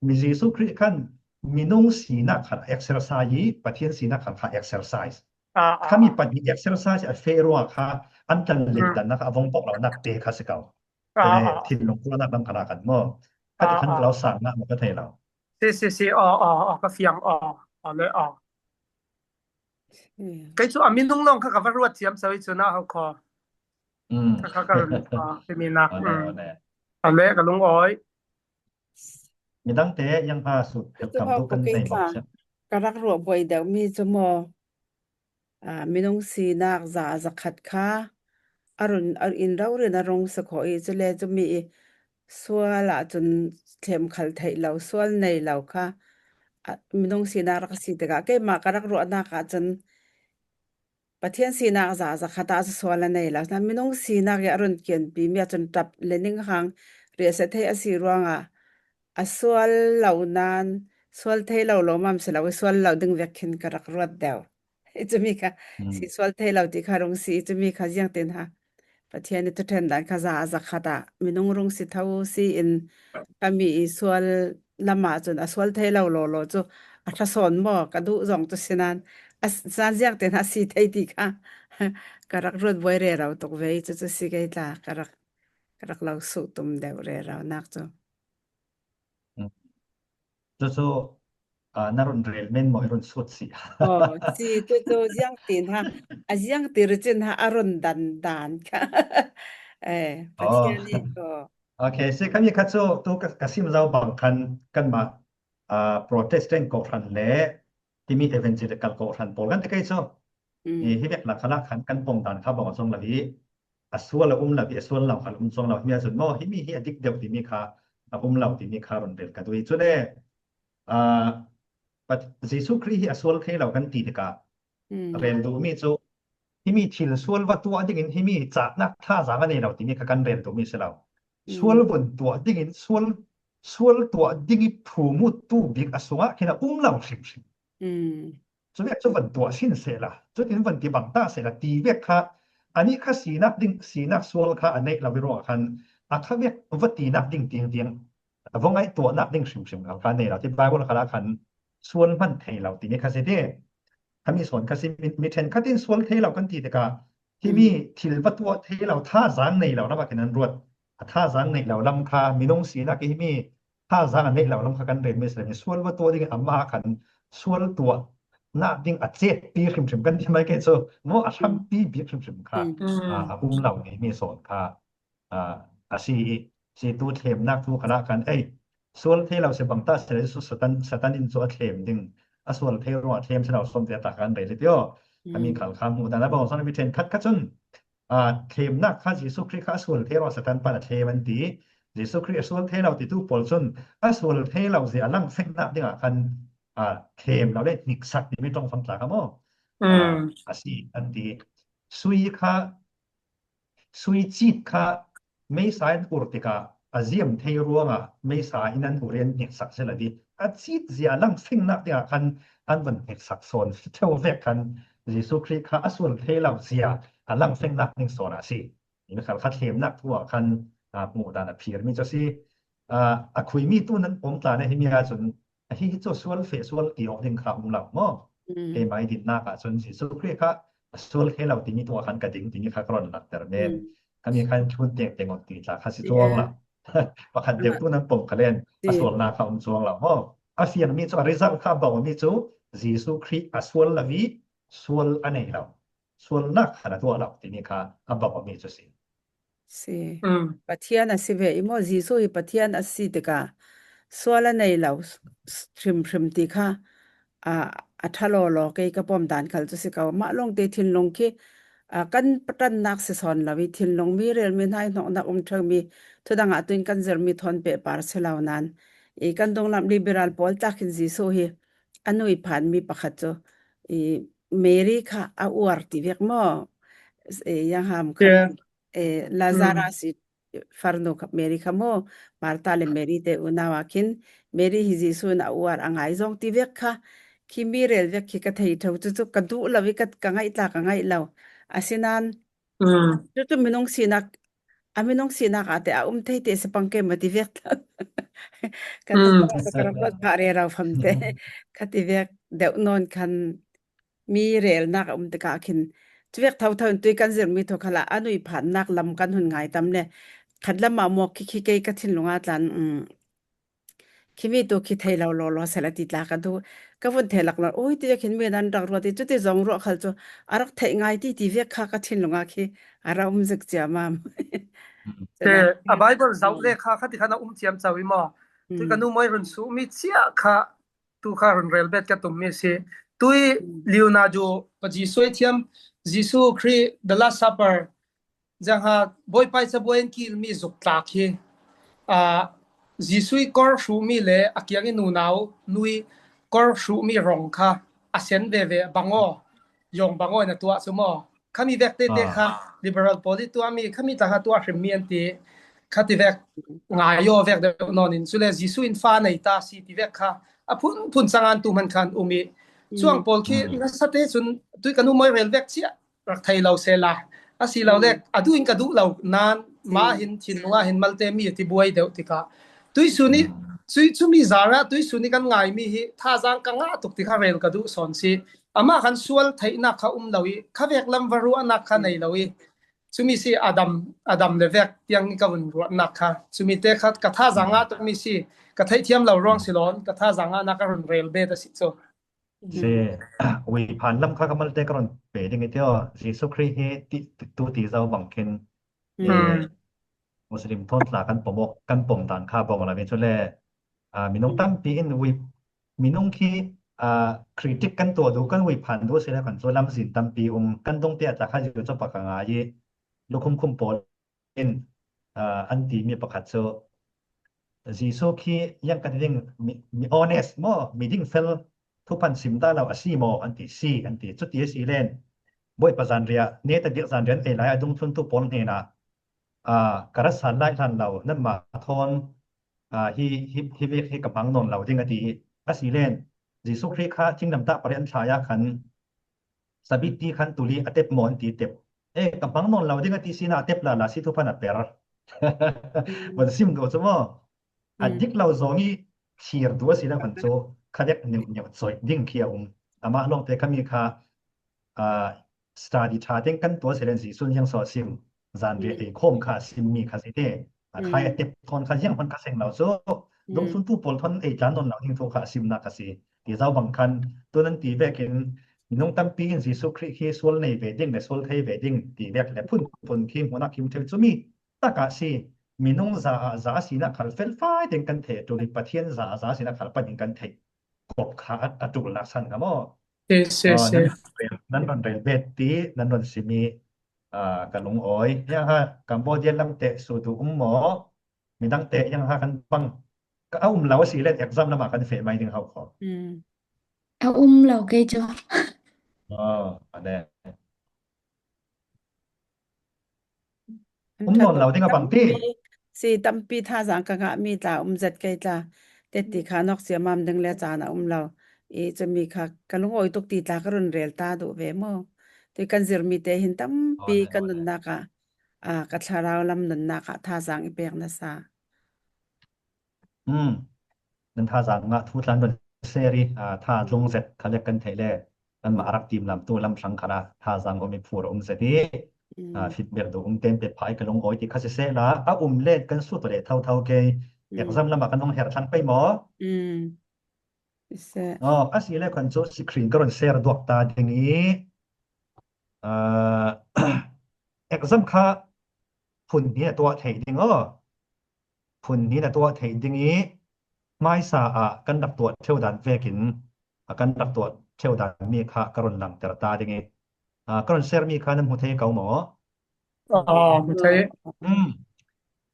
ມີເຈຊູຄຣິຄັນ ມິນຸງສີນາກຄັນເອັກເຊີໄຊ ປະທຽນສີນາກຄັນຄະເອັກເຊີໄຊ ອາ ຄະມີປະຕິເອັກເຊີໄຊອາເຟໂຣອາຄະ ອັນຈັນເລນ ອືມ ດັນນະຄະ ອາວົງປອກເຫຼົ່ານັກເຕຄະສະເກົາ ອາ ເຕເລ ອາ ທິນລົງໂຄລະນາກນຳຄະລາກັນເນາະ ອາ ຄະຕິຄັນ ອາ ກະລາວສານນະມະກະໄທລາວ ຊິ ຊິ ຊິ ອໍ ອໍ ອາ ກະຟຽງ ອໍ ເລີ ອໍ ອືມ ໄກຊູອາມິນຸງລອງຄະກະວະຣວດສຽມສະວິດສຸນາເຮົາຂໍ ອືມ ຄະກະ ເອີ ເປມີນາກ ອືມ ອາເລກະລຸງອອຍ ມີຕັ້ງແຕ່ຍັງພາສຸດກັບຄຳດູກັນໃນໝອກ ກະລັກລົວບວຍແດວມີຈະມໍ ອາ ມິນຸງສີນາກຈາຈະຂັດຄາ ອາລຸນ ອາອິນເລົາເຣນາລົງສະຂໍອີຈະແລຈະມີ ສ່ວນລະຈົນເຂັມຂັນໄທເລົາສ່ວນໃນເລົາຄະ ອາ ມິນຸງສີນາກລັກສີຕະກະ ເກມາກະລັກລົວະນາກອາຈົນ ປະທຽນສີນາກຈາຈະຄະຕາຈະສ່ວນລະໃນລາວ ນຳມິນຸງສີນາກຍາອາລຸນກຽນປີເມຍຈົນຕັບ ແລະ ນິງຫາງ ເຣສະເທອາຊີລວງອາ ອາ ສວນເຫຼົ່ານານ ສວນເທເຫຼົ່າໂລມາມສະລາວ ສວນເຫຼົ່າດຶງແວກເຂັນກະລັກຣວດແດວ ຈະມີກະ ອືມ ຊິສວນເທເຫຼົ່າຕິຄາລົງຊິ ຈະມີຄະ ຈຽງເຕັນຫາ ປະເທດນີ້ ທະແທນດານຄະ ຈາອາຈາຄະຕາ ມິນຸງລຸງຊິເທົາຊິເອັນ ກະມີອີສວນລະມາຈົນອາ ສວນເທເຫຼົ່າໂລໂລຈຸ ອາ ທະສອນໝໍກະດຸຈອງຈຸຊິນານ ອາ ສານຈຽງເຕັນຫາຊິໄທຕິຄະ ກະລັກຣວດບວຍເຣເລົາຕົກເວຍ ຈຸ ຈຸຊິໄກຕາ ກະລັກ ກະລັກເລົ່າສຸຕຸມແດວເຣເລົານາກຈຸ. ອືມ ໂຈໂຈ ອາ ນາຣອນເຣລເມັນໝອຍຣອນສຸດຊິ ອໍ ຊິໂຈໂຈ ຈຽງຕິນຫາ ອາ ຈຽງຕິຣຈິນຫາ ອາຣອນດັນດານຄະ ເອີ ປະເທດນີ້ກໍ ໂອເຄ ຊິຄະມີຄະໂຈ ຕູກະ ກະຊິມເຈົ້າບັງຄັນກັນມາ ອາ ໂປຣເຕສແຕນໂກຣັນແລ ທີ່ມີເອເວັນເຈລິກັນໂກຣັນໂປລກັນຕະໄກໂຊ ອືມ ເອ ເຮັດວຽກລະຄະລະຄັນກັນປ່ອງດານຄາບອງອາຊົງລະວິ ອາສວນລະອຸມລະວິ ອາສວນລາວຄາລະອຸມຊົງລາວ ເມຍຊຸນມໍ ເຮັດມີເຮັດດິກດຽວຕິມີຄາ ອາ ອຸມລາວຕິມີຄາ ຣອນເຣນກະດຸຍຈຸເດ ອາ ປະ ເຢຊູຄຣິດເຮັດອາສວນເທລາວກັນຕິດກະ ອືມ ເຣນດູມີໂຈ ເຮັດມີທິນສວນວະຕົວດິງ ເຮັດມີຈານະທາຈາງອາເນລາວຕິມີຄາກັນເຣນດູມີເຊລາວ ອືມ ສວນວົນຕົວດິງ ສວນ ສວນຕົວດິງ ພູມຸດຕູບິກອາສວງ ເຮັດອາອຸມລາວຊຶມຊຶມ ອືມ ຈະແວກຈະວັນຕົວຊິນເສລະ ຈະເປັນວັນຕິບັງຕາເສລະ ຕີແວກຄະ ອານິຄະສີນັກດິງ ສີນັກຊວນຄະ ອາເນລາວິໂຣຄະ ອາຄະແວກວັດຕີນັກດິງຕິງຕິງ ວະໄງຕົວນັກດິງຊຶມຊຶມ ອາຄະເນລາທີ່ບາຍບົນຄະລະຄັນ ຊວນມັນເທລາວຕິເມຄະເສເດ ຄະມີສອນຄະຊິມີ ມີເທນຄະຕິນຊວນເທລາວກັນຕິເຕກາ ທີ່ມີ ອືມ ທິລວະຕົວເທລາວ ທາຈາງເນລາວລຳຄະ ເຄນັນຣວດ ອາ ທາຈາງເນລາວລຳຄາ ມີນົງສີນັກທີ່ມີ ທາຈາງເນລາວລຳຄາກັນເຣນເມສເລ ຊວນວະຕົວດິງອາມາຄັນ ຊວນຕົວນະດິງອາເຈດປີຊຶມຊຶມກັນທີ່ໄມເກໂຊ ໂມອາຊຳປີບີຊຶມຊຶມຄະ ອືມ ອາ ອາ ອຸມລາວນີ້ມີສອນຄະ ອາ ອາຊີ ຊີຕູເທມນັກທູຄະລະຄັນ ເອີຍ ສວນເທລາວເສບັງຕາເສລາຍສຸດສະຕັນ ສະຕັນນິນໂຊອາເທມດຶງ ອາສວນເທໂຣອາເທມສະລາວສົມເດຕາກັນໄປເລີຍຕິໂອ ອືມ ອາມີຄັນຄາໝູດານະບອງສອນມີເທນຄັດຄະຈຸນ ອາ ເທມນັກຄະເຢຊູຄຣິດຄະອາສວນເທໂຣສະຕັນປານາເທມັນຕິ ເຢຊູຄຣິດອາສວນເທລາວຕິຕູໂປລຊຸນ ອາສວນເທລາວເສອາລັງເສັງນະດິງອາຄັນ ອາ ເທມລາວເລນິກສັກນິມິຕົງຟັງຕາຄະໝໍ ອືມ ອາ ອາຊີ ອັນຕິ ຊຸຍຄະ ຊຸຍຈິດຄະ ເມສາອິນອຸຣຕິກະ ອາຊຽມເທໂຣງາ ເມສາອິນອັນອຸຣຽນນິກສັກເຊລະດີ ອາຈິດເຊອາລັງເສັງນະຕິອາຄັນ ອັນວັນນິກສັກສອນ ເທວເວກຄັນ ເຢຊູຄຣິດຄະ ອາສວນເທລາວເຊອາລັງເສັງນະນິງສອນອາຊີ ນີ້ນະຄັນ ຄະເທມນະທົ່ວຄັນ ອາ ໝູດານອະພີຣມີເຈົ້າຊີ ອາ ອາຄຸຍມີຕູນັ້ນອົມຕາໃນເຮເມຍຈົນ ອາ ເຮເຈໂຈສວນເຟສວນກີອອກເດັງຄາອຸມລາວເນາະ ອືມ ເອໄມດິນນາກາຊົນຊິສຸເຄຄະ ສວນເຄລາວຕິມີຕົວຄັນກະດິງ ຕິມີຄາກຣອນຫຼັກແຕ່ລະແມ່ນ ອືມ ຄັນມີຄັນຊຸນເຕັງເຕັງອອກຕີຈາກຄາຊິຕົວລະ ວ່າຄັນເຕັງ ອາ ຕູ້ນຳປົງກະແລນ ອາ ອາ ສວນນາຄາອຸມຊວງລາວເນາະ ອາ ສຽງມີໂຈ ອາ result ຄາເບົາມີໂຈ ເຢຊູຄຣິດ ອາ ສວນລະວີ ສວນອາໄນລາວ ສວນນາຄານະຕົວລາວ ຕິມີຄາ ອາ ເບົາມີໂຈຊິ ເຊ ອືມ ປະທຽນອາຊິເວ ອີໂມ ເຢຊູ ປະທຽນອາຊິເຕກາ ສວລະໄນລາວ ຊ- ຊ- ຊ- ຊ- ຊ- ຊ- ຕິຄະ ອາ ອາທະລໍລໍ ເກກະປອມດານຄັນ ຈຸຊິເກົາ ມະລົງເຕທິນລົງເຄ ອາ ກັນປະຕັນນາກເສສອນລາວີ ທິນລົງມີເຣລ ມີນາຍ ນອກນາກ ອຸມເທິງ ມີທຸດາງາ ຕຸນກັນເຈີລ ມີທອນເປປາ ເຊລາວນານ ເອ ກັນດົງລຳ ລິເບຣາລ ປອລຕາຄິນ ເຢຊູ ເຮ ອະນຸຍພານ ມີປະຄັດໂຈ ເອ ເມຣີ ຄະ ອາອວາຣ ຕິເວກໝໍ ເອ ຍັງຫາມ ເອີ ຄຳ ເອ ລາຊາຣາຊິ ອືມ ຟາຣນູ ເມຣີ ຄະໂມ ມາຣຕາ ແລະ ເມຣີ ເຕອຸນາວາຄິນ ເມຣີ ຮີເຢຊູ ນາອວາຣ ອາງາຍ ຈອງ ຕິເວກ ຄະ ຄີມີເຣລ ເວກ ຄີກະໄທ ເທົາ ຈຸຈຸກະດຸລະວິກະ ກະໄງຕາ ກະໄງລາວ ອາຊິນານ ອືມ ຈຸຈຸມີນົງຊີນັກ ອາ ມີນົງຊີນັກ ອາ ແຕ່ອາອຸມໄທເຕ ສະປັງເກມມາ ຕິເວກ ກະ ອືມ ກະ ກະ ກະ ກະ ກະເຣລາວ ຟຳເຕ ອືມ ຄະ ຕິເວກ ເດວນອນຄັນ ມີເຣລນາກອາອຸມຕະກາຄິນ ຈະວຽກເທົາເທິນຕຸຍກັນເຊີນມີໂທຄະລະອະນຸຍຜ່ານນາກລຳກັນຮຸນງາຍຕຳແລ ຂັດລະມາໝອກຄິຄິເກຍກະທິນລຸງອາຕານ ອືມ ຄິມີໂຕຄິໄທລາວລໍລໍສາລະຕິຕາກະດູ ກະວຸນເທລັກລອນ ໂອ້ຍ ຕິຢາກເຫັນເມນັນລັກຣວດຕິຈຸຕິຈອງຣວກຄັນໂຈ ອາລັກໄທງາຍຕິຕິວຽກຄາກະທິນລຸງອາຄີ ອາລາອຸມຊຶກຈຽມາມ ອືມ ເອີ ອາໄບເບິນເຊົາເລຄາຄະຕິຄະນະອຸມຈຽມເຈົ້າອີໝໍ ອືມ ຕຸຍກະນຸມອຍລຸນສູມີຈຽຄາ ຕູຄາຣອນເຣລເບັດກະຕຸມມີຊີ ຕຸຍ ອືມ Leonardo ປະຈີຊ່ວຍທຽມ Jesu Christ The Last Supper ຈັ່ງຫາ ບອຍປາຍຈະບວຍອັນກີລມີຈຸກຕາກຮີ ອາ Jesu ກອລຊູມີເລ ອາກຽງອີນູນາວ ນຸຍ ກອລຊູມີຣອງຄາ ອາເຊັນເວເວ ບາງໂອ ຢອງບາງໂອນະຕົວະຊຸມໍ ຄະມີແວກເຕເຕຄະ ອ່າ Liberal Party ຕົວະມີ ຄະມີຕາຫາຕົວະເຄມມີອັນຕິ ຂະຕິແວກງາຍໂຍແວກເດວນອນນິນ ສຸແລ ຈີຊູອິນຟ້າໃນຕາຊີຕິແວກຂະ ອະພຸນ ພຸນສະງານຕູມັນຄັນອຸມິ ຊ່ວງໂປລຄີ ນະສະເຕຊຸນ ຕຸຍກະນຸມອຍເຣລແວກເຊຍ ລັກໄທເລົາເຊລາ ອາຊີເລົາແລກ ອະດຸຍກະດຸເລົານານ ມາເຫັນທິນວ່າເຫັນມັນເຕມີຕິບວຍເດວຕິກະ ຕຸຍສຸນີ ສຸຍ ສຸມີຈາຣະ ຕຸຍສຸນີກັນງາຍມີຮີ ທ່າຈາງກະງະຕຸກຕິກະເຣລກະດຸສອນຊີ ອາມາຄັນສວນໄທນາຄະອຸມເລົາອີ ຂະແວກລຳວະຣວນາຄະໃນເລົາອີ ສຸມີຊີ ອາດຳ ອາດຳເລແວກຕຽງກະວຸນຣວນາຄະ ສຸມີເຕຄະ ກະທ່າຈາງງາຕຸກມີຊີ ກະໄທທຽມເລົາຣອງຊິລອນ ກະທ່າຈາງງານາກະລຸນເຣລເບຕະຊິໂຊ ເຊ ອາ ອຸຍ ຜ່ານລຳຄາກະມັນເຕກະຣອນເປດິງເທວ ຊີຊູຄຣິເຮ ຕິ ຕູຕີເຈົ້າບັງເຄັນ ເອ ມຸສລິມໂທນສາກັນປະມົກ ກັນປົມຕານຄາບອງລະເວຊຸແລ ອາ ມີນົງຕຳປີອິນ ອຸຍ ມີນົງຄີ ອາ ຄຣິຕິກກັນຕົວດູກັນ ອຸຍ ຜ່ານດູເຊລະກັນໂຊລຳສິນຕຳປີອຸມ ກັນດົງເຕອາຈາຄະຢູ່ຈະປະກະງາເຍ ລຸຄຸມຄຸມໂປ ເປັນ ເອ່ອ ອັນຕີມີປະຄັດໂຊ ຊີຊູຄີຍັງກັນດິງ ມີ ມີອອເນສມໍ ມີດິງເຟລ ທຸພັນຊິມຕາລາວອາຊີມໍ ອັນຕີຊີ ອັນຕີຈຸດຕີຊີແລນ ບວຍປະຈານເຣຍ ເນຕະດິກຈານເຣຍນ ເອລາຍອະດຸງທຸນທຸປອນເຮນາ ອາ ກະລັດສານລາຍທານລາວ ນັ້ນມາທອນ ອາ ຮີ ຮີ ຮີເວກ ຮີກຳພັງນອນລາວດິງອະຕິ ອາຊີແລນ ຈີຊູຄຣິຄາ ຈິງນຳຕະປະເດັນຊາຍາຄັນ ສະບິຕີຄັນຕຸລີອາເຕັບມອນຕີເຕັບ ເອ ກຳພັງນອນລາວດິງອະຕິ ຊີນາເຕັບລາລາ ຊີທຸພັນອາເປັລ ວັນຊິມໂດສະມໍ ອາດິກລາວໂຈງີ ເຊຍໂດສະລະຄັນໂຈ ຄະແດກນິວ ນິວໂຈຍດິງເຄຍອຸມ ອາມາລອງເຕຄະມີຄາ ອາ ສະຕາດີທາເຕັງກັນຕົວເສເລນຊີຊຸນຍັງຊໍຊິມ ຈານເຣເອໂຄມຄາຊິມມີຄາຊິເຕ ອາຄາຍເຕັບທອນຄາຍັງພັນຄາເຊັງລາວໂຊ ດົງຊຸນຕູໂປລທອນເອຈານນອນລາວດິງໂທຄາຊິມນາຄາຊິ ຕີເຈົ້າບັງຄັນ ໂຕນັ້ນຕີແວກເຫັນ ນ້ອງຕຳປີນ ຊີຊູຄຣິເຄ ໂຊລໃນເວດິງ ແລະ ໂຊລໄທເວດິງ ຕີແວກ ແລະ ພຸ້ນ ພົນຄີມ ຫົວໜ້າຄີມເທວຈຸມີ ຕະກະຊີ ມີນ້ອງຈາ ຈາຊີນະຄັນ ເຟນຟາຍ ເຕັງກັນເທ ໂຕລິປະທຽນ ຈາ ຈາຊີນະຄັນ ປະຍິງກັນເທ ກົບຂາ ອະ ອະຕຸລະສັນ ຄະມໍ ເຊ ເຊ ເຊ ນັ້ນ ນັ້ນເປັນເຣລເບດຕີ ນັ້ນ ນັ້ນຊິມີ ອາ ກະລຸງອອຍ ຍາງຫາ ກຳໂບດຽນລຳເຕະ ສູດູອຸມໝໍ ມີດັງເຕະ ຍາງຫາກັນບັງ ກະອາອຸມລາວຊິແລນ ເອັກຊຳນຳມາກັນເຟໄມດຶງເຮົາຂໍ ອືມ ອາອຸມລາວເກຍຈໍ ອໍ ອັນແດ ອຸມນອນລາວຕິງອະບັງຕິ ຊີຕຳປີທ່າຈາງກະງະມີຕາອຸມເຈັດໄກຕາ ເຕັດຕີຂານອກເສຍມາມດຶງແລຈານອາອຸມລາວ ເອ ຈະມີຄະ ກະລຸງໂອຍຕຸກຕີຕາກະລຸນເຣລຕາດຸເວມໍ ຕຸຍກັນຊິລມີເຕຫິນຕຳປີກະນຸນນາກະ ອາ ກະທາລາວລຳນຸນນາກະ ທ່າຈາງອີແປກນະຊາ ອືມ ນັນທາສາງະທູດລານດົນເສຣີ ອາ ທ່າລົງເສັດ ຄະເລກກັນໄທແລ ນັ້ນມາອາລັກຕີມລຳຕູລຳສັງຄະລາ ທ່າສາງໂອມິພູຣະອຸມສະຕິ ອືມ ອາ ຟີດແບັກດູອຸມເຕັມເປັດພາຍກະລົງໂອຍຕິຄາຊິເສລາ ອາອຸມເລດກັນສູດໂຕເດເທົ່າເທົ່າເກ ອືມ ເອັກຊຳລະມາກັນນ້ອງແຮຣທັງໄປໝໍ ອືມ ອໍ ອາຊີແລຄອນໂຊສະກຣີນກະລົນເຊຣະດວກຕາດີງອີ ອາ ເອັກຊຳຄະ ພຸນເນຍຕົວະເທດິງອໍ ພຸນນີ້ນະຕົວະເທດຢ່າງນີ້ ມາຍສາອະກັນດັກຕົວະເທວດານເວກິນ ອາກັນດັກຕົວະເທວດານມີຄະກະລຸນລັງເຕລະຕາຢ່າງນີ້ ອາກະລຸນເຊຣມີຄະນຳຫົວເທເກົາໝໍ ອໍ ຫົວເທ ອືມ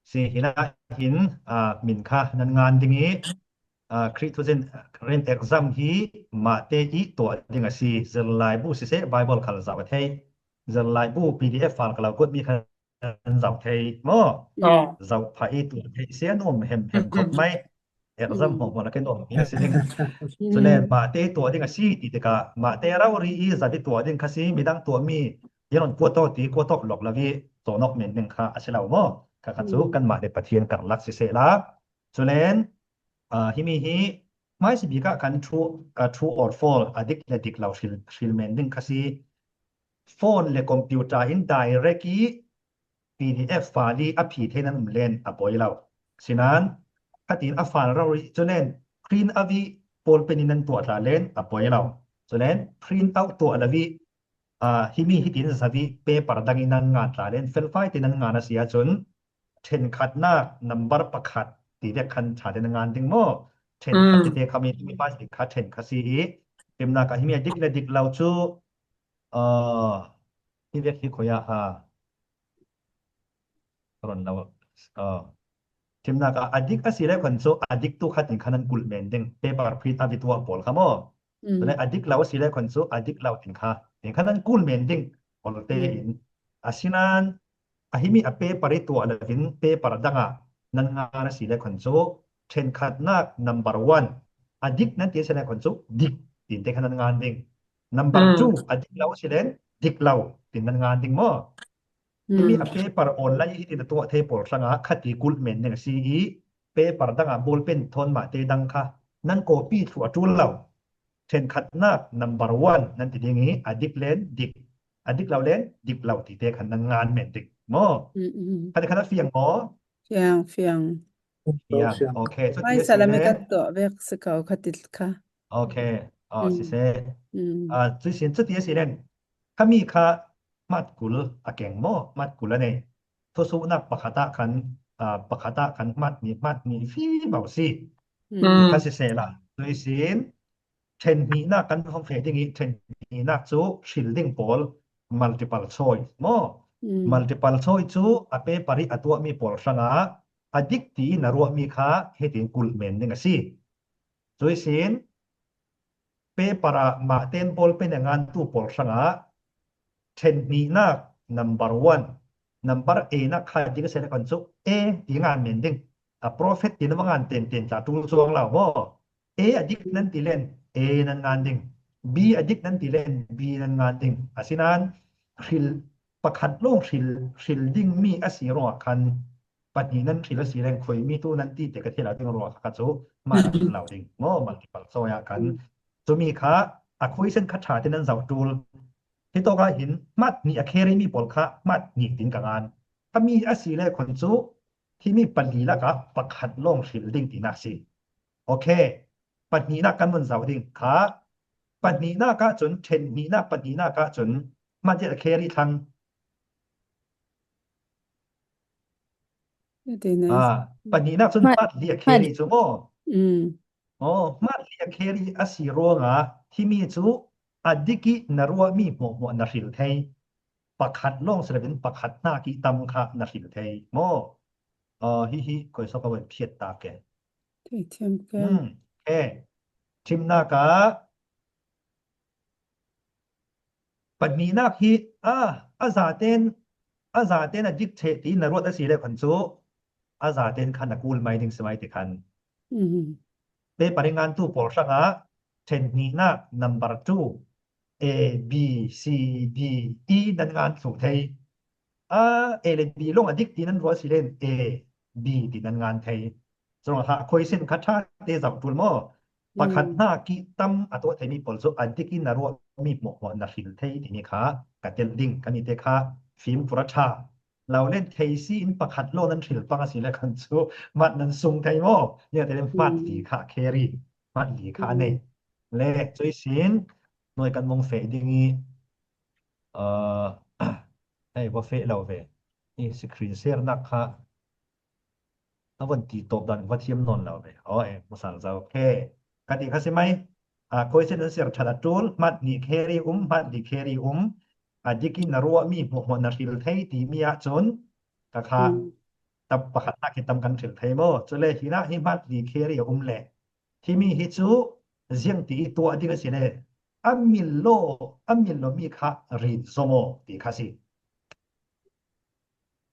ເຊຫິລະຫິນ ອາ ມິນຄະນັນງານຢ່າງນີ້ ອາ ຄຣິໂທເຈນ ເຣນເອັກຊຳຮີ ມາເຕອີຕົວດິງອາຊີ ເຈີລາຍບູຊິເຊ ບາຍບົລຄາລະຊາວະເທ ເຈີລາຍບູ ປີດີເອັຟ ຟາລກະລາວກົດມີຄະ ເຈົ້າໄທມໍ ເຈົ້າພະອີຕົວໄທເສຍໜວມແຮມແຮມຄົບໄມ້ ແອກຊຳຫົວບໍ່ລະເກນອມເສຍໜຶ່ງ ສະແລມາເຕຕົວດິງອາຊີ ຕິເຕກາ ມາເຕລາວຣີອີ ສາວິຕົວດິງຄາຊີ ມີດັງຕົວມີ ຍານອນກົວໂຕຕີ ກົວໂຕຫຼອກລະວີ ໂຕນອກເມັນໜຶ່ງຄາ ອາຊິລາວມໍ ຄາຄັນຊູກັນມາເດປະທຽນກັນລັກຊິເສລາ ສະແລນ ອາ ຮິມີຮີ ມາຍຊິບີກະຄັນທູ ອາ ທູອໍຟໍໂຟລ ອາດິກ ແລະ ດິກລາວຊິລ ຊິລແມນດິງຄາຊີ ໂຟນ ແລະ ຄອມພິວຕາ ອິນໄດເຣກ ປີດີເອັຟ ຟາລີ ອາພີເທນນັ້ນແລນ ອາບອຍລາວ ຊິນານ ຄະຕິນ ອາຟານ ລາວຣີ ໂຈແລນ ພຣິນ ອາວີ ໂປລເປນິນ ນັ້ນຕົວຕາແລນ ອາບອຍລາວ ໂຈແລນ ພຣິນ ອາວ ຕົວ ອາລາວີ ອາ ຮິມີ ຮິຕິນ ສາວີ ເປປາຣ ດັງ ອິນ ນັນງານຕາແລນ ເຟນຟາຍ ຕິນ ນັນງານ ອາເຊຍ ຈົນ ເທັນ ຄາດ ນາກ ນຳ ບາຣ ປະຄາດ ຕີແບກ ຄັນ ຊາ ເທັນ ງານ ດິງມໍ ເທັນ ຄາດ ເຕ ຄາມີ ມີ ປາ ຊິ ຄາດ ເທັນ ຄາຊີ ເຕັມ ນາກາ ຮິເມຍ ດິກ ແລະ ດິກ ລາວ ຈູ ເອີ ທີ່ວຽກທີ່ຂ້ອຍອາ ກະຣອນລາວ ເອີ ທີມນາກາອາດິກອາຊີແລະຄອນໂຊອາດິກຕຸຄາຕິງຄານັນກຸລແມນເດັງເປປາຣພຣິດອາວິຕົວະປອລຄາມໍ ອືມ ແລະອາດິກລາວອາຊີແລະຄອນໂຊອາດິກລາວຕິງຄາຕິງຄານັນກຸລແມນເດັງປອລເຕ ອືມ ອາຊີນານ a himi a paper i tuah loin paper dang ah nan ngan a si le khon chu, ṭhenkhatnâk number one a dik nan ti a si le khon chu, dik tin te kha nan ngan ding. Number two a dik lo a si len, dik lo tin nan ngan ding maw. Himi a paper online hi tin a tuah thei pawl sanga kha ti kul men ding a si i, paper dang ah ball pen thawn mah te dang kha nan copy thlu a tul lo. Ṭhenkhatnâk number one nan ti ding i, a dik len dik, a dik lo len dik lo ti te khan nan ngan men ding maw. Kha ti khan a fiang maw? Fiang, fiang. Fiang. Fiang. Okay, chu mai ti a sala si mi len kan tuah vek si kau kha ti kha. Okay. A, si se. A, chu sin chu ti a si len. Kha mi kha ມັດກຸນອາແກງໝໍ ມັດກຸນລະເນ ທຸສຸນະປະຄະຕະຄັນ ອາ ປະຄະຕະຄັນ ມັດນີ້ ມັດນີ້ຟີເບົາຊິ ອືມ ຄາຊິເຊລະ ໂດຍຊິນ ເທັນມີນາກກັນຮອງເຟດິງອີ ເທັນມີນາກຊູ ຊິລດິງໂປລ ມັລຕິປາລຊອຍໝໍ ມັລຕິປາລຊອຍຊູ ອາເປປາຣິອາຕົວະມີໂປລຊະງາ ອາດິກຕີນາຣວະມີຄາ ເຮຕິງກຸລເມນດິງອາຊີ ໂດຍຊິນ ເປປາຣະມາເຕັນໂປລເປັນງານຕູໂປລຊະງາ ເທັນມີນາກ ນຳເບີວັນ ນຳເບີເອນາກ ຄາດິກເຊນຄອນຊຸ ເອ ຕີງານເມັນດິງ ອາ ໂປຣເຟດ ຕີນະມະງານເຕັນເຕັນຈາຕູລຊ່ວງລາວບໍ່ ເອ ອາດິກນັ້ນຕີເລນ ເອ ນັ້ນງານດິງ ບີ ອາດິກນັ້ນຕີເລນ ບີ ນັ້ນງານດິງ ອາຊິນານ ຊິລ ປະຂັດໂລງ ຊິລ ຊິລດິງມີອາຊີໂຣອະຄັນ ປະນີນັ້ນ ຊິລະສີແລງ ຄົຍມີຕູນັ້ນຕີເຕກະເທລາວດິງໂຣອະຄະໂຊ ມາລາວດິງ ງໍ ມັນຕິປາລຊອຍອາກັນ ໂຊມີຄາ ອາ ຄົຍເຊັ່ນຄາຖາຕິນັນເຊົາຕູລ ເຮໂຕກາຫິນ ມັດນີອາເຄຣີ ມີໂປລຄະ ມັດນີຕິນກະງານ ກະມີອາຊີແລຄົນຊູ ທີ່ມີປະລີລະກະ ປະຂັດໂລງ ຊິລດິງຕີນາຊີ ໂອເຄ ປະນີນາກະມຸນເຊົາດິງ ຄາ ປະນີນາກະຈຸນ ເທັນມີນາກ ປະນີນາກະຈຸນ ມັດຢາເຄຣີທັງ ອາ ປະນີນາກຈຸນ ມັດ ມັດລີອາເຄຣີ ຈຸມ ອືມ ອໍ ມັດລີອາເຄຣີ ອາຊີໂຣງາ ທີ່ມີຈຸ ອາດິກິນາຣວະມີຫົວຫົວນາຊິລເທຍ ປະຂັດໂລງ ສະເລເປັນ ປະຂັດນາກິຕຳຄະນາຊິລເທຍ ມໍ ເອີ ຫິຫິ ກົຍຊອກກະເວັນ ເພຍດຕາແກ ເທຍທຽມແກ ອືມ ເຄ ທິມນາກະ ປະນີນາກຫິ ອາ ອາຈາເຕນ ອາຈາເຕນອາດິກເທຕິນາຣວດອາຊີເລຄັນຊູ ອາຈາເຕນຄັນອາກູລໄມດິງສະໄມຕິຄັນ ອືມ ເປປາຣິງານຕູໂປລຊະງາ ເທັນນີນາກ ນຳເບີທູ ເອ ບີ ຊີ ດີ ອີ ນັນງານສູເທຍ ອາ ເອ ແລະ ບີ ລົງອາດິກຕີນັນຣັວຊິເລນ ເອ ບີ ຕີນັນງານເທຍ ສະນັ້ນຫາ ຄວຍເຊັ່ນຄາຖາເຕເຈົ້າຕຸນມໍ ປະຂັດນາກິຕຳ ອາຕົວະເທມີປອນໂຊ ອາດິກິນາຣວະ ມີໝວກຫົວນາຊິນເທຍ ທີ່ມີຄາ ກະເຕັນດິງ ກະມີເຕຄາ ຟີມປຸຣະທາ ລາວເລນເທຍຊີນ ປະຂັດໂລນັ້ນຊິລປັງອາຊິແລຄັນຊູ ມັດນັ້ນຊຸງເທຍມໍ ເຍເຕເລມ ມັດລີຄາເຄຣີ ມັດລີຄາເນ ແລະ ຈຸຍຊິນ ໜ່ວຍການມົງເຟດິງ ເອີ ໃຫ້ບໍ່ເຟະລາວເວ ອີ ສະກຣີນເຊຣນັກຄະ ອາ ວັນຕີຕົບດັນວ່າທຽມນອນລາວເວ ອໍ ເອ ບໍ່ສັງເຈົ້າ ເຄ ກະຕິຄາຊິໄມ ອາ ໂຄຍເຊນເຊຣທາລາຕູລ ມັດນີເຄຣີອຸມ ມັດລີເຄຣີອຸມ ອາດິກິນາຣວະມີຫົວຫົວນາຊິລເທຍ ຕີມີອາຈຸນ ກະຄາ ອືມ ຕັບປະຂັດນາກິຕຳກັນເຖິງເທຍມໍ ຈຸເລຫິນະຫິມັດລີເຄຣີອຸມແລ ທີ່ມີຫິຈູ ຈຽງຕີອີຕົວດິງກະຊິເນ ອາມິນໂລ ອາມິນໂລມີຄາ ຣິນໂຊໂມ ຕີຄາຊິ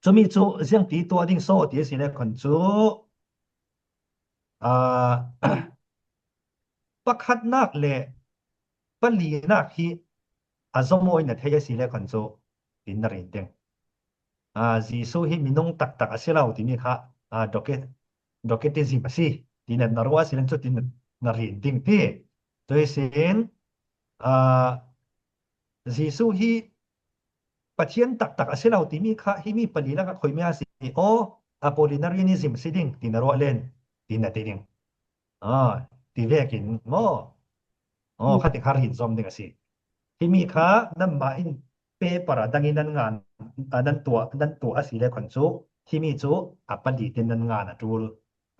ຈຸມີຈຸ ຈຽງຕີຕົວດິງໂຊ ຕີຊິເນ ຄອນຈຸ ອາ ປະຂັດນາກແລ ປະລີນາກຫິ ອາໂຊໂມ ນະເທຍຊິເລ ຄອນຈຸ ອິນນະຣິນເຕັງ ອາ ຈີຊູຫິມິນຸງຕັກຕັກອາຊິລາວ ຕິມີຄະ ອາ ດອກເກ ດອກເກຕິຊິມອາຊິ ຕິເນນາຣວາຊິເລນຊຸ ຕິເນນາຣິນຕິງຕິ ໂດຍເຊນ ອາ ຈີຊູຫິ ປະທຽນຕັກຕັກອາຊິລາວ ຕິມີຄະ ຫິມີປະລີລະກະ ໂຄຍມີອາຊິ ໂອ ອາໂປລິນາຣິນິຊິມຊິດິງ ຕິນາຣວາເລນ ຕິນາຕິດິງ ອາ ຕິເວກິນມໍ ອໍ ອືມ ຄະຕິຄາຣິນຊອມດິງອາຊິ ທີ່ມີຄາ ນຳມາອິນ ເປປາຣາດັງອີນນັ້ນງານ ອາ ນັ້ນຕົວ ນັ້ນຕົວອາຊິແລຄອນຊູ ທີ່ມີຊູ ອາປາລີຕິນນັ້ນງານອາຕູລ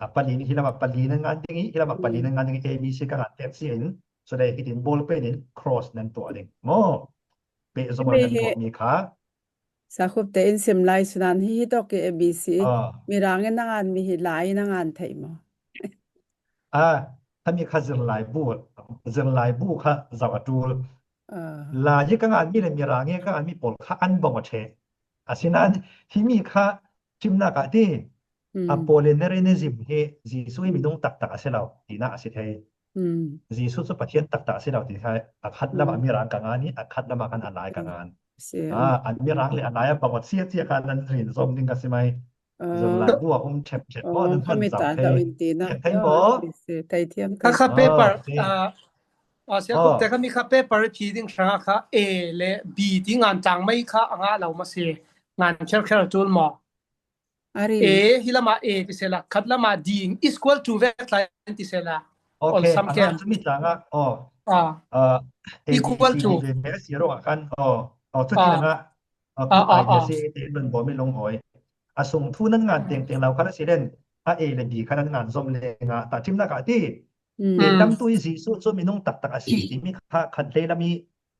ອາປາລີ ຫິລະມາປາລີນັ້ນງານດິງ ຫິລະມາປາລີນັ້ນງານດິງ ເອບີຊີກະງານແຕກຊິເຫັນ ສະແດງຮີດິນໂບລເປນິນ ຄຣອສນັ້ນຕົວດິງ ມໍ ເປໂຊມານັ້ນຕົວມີຄາ ສາຄຸບເຕອິນເຊັມໄລສຸນັນ ຫິຫິໂຕເກເອບີຊີ ອາ ມິຣາງເງນາງານ ມິຫິລາຍນາງານໄທມໍ ອາ ທາມີຄາເຈີນລາຍບູ ເຈີນລາຍບູຄາເຈົ້າອາຕູລ ອາ ລາຍກະງານມີ ແລະ ມິຣາງເງກະງານມີ ໂປລຄາອັນບອງອະເທ Asinan, himi kha thimna kati, Apollinarianism hi Jisu hi minung taktak a si lo tina a si thei. Jisu chu Pathian taktak a si lo ti thei. A khat lama mirang ka ngan hi, a khat lama khan a lai ka ngan. A, an mirang le a lai a pangot sia sia khan an rin zom ding ka si mai. Zon lai bua um thep thep bua nan hon zau thei. Thei bo. Thei thiam. Ka kha paper a ອໍ ເສຍ ເອີ ຄຸນ ແຕ່ກະມີຄະເປເປີພີດິງທຣາຄະ A ແລະ B ທີ່ງານຈາງໄມ້ຄະ ອາງາເລົ່າມາເສ ງານແຄວແຄວຕູນມໍ A ຮິລະມາ A ຕິເສລະ ຄັດລະມາ D ອີຄວນທູແວັກໄລຕິເສລະ ໂອເຄ ອອນຊຳແກນ ອາງາ ອາ ເອີ ອີຄວນທູ ເມເຊໂຣອາຄັນ ອໍ ອໍ ຊຸດທີ່ນະ ອາ ອາ ອາ ອາ ເສເຕນເບິ່ງບໍ່ມີລົງອອຍ ອາ ສົງທູນັ້ນງານເຕັງເຕັງລາວຄະນະຊິເດນ ອາ A ແລະ B ຄະນັ້ນງານຊົມເລງາ ຕາທິມນາກາຕິ ເອ ຕຳຕຸຍ Jisu ຊົມມີນຸງຕັກຕັກອາຊີ ຕິມີຄະຄັນເລລະມີ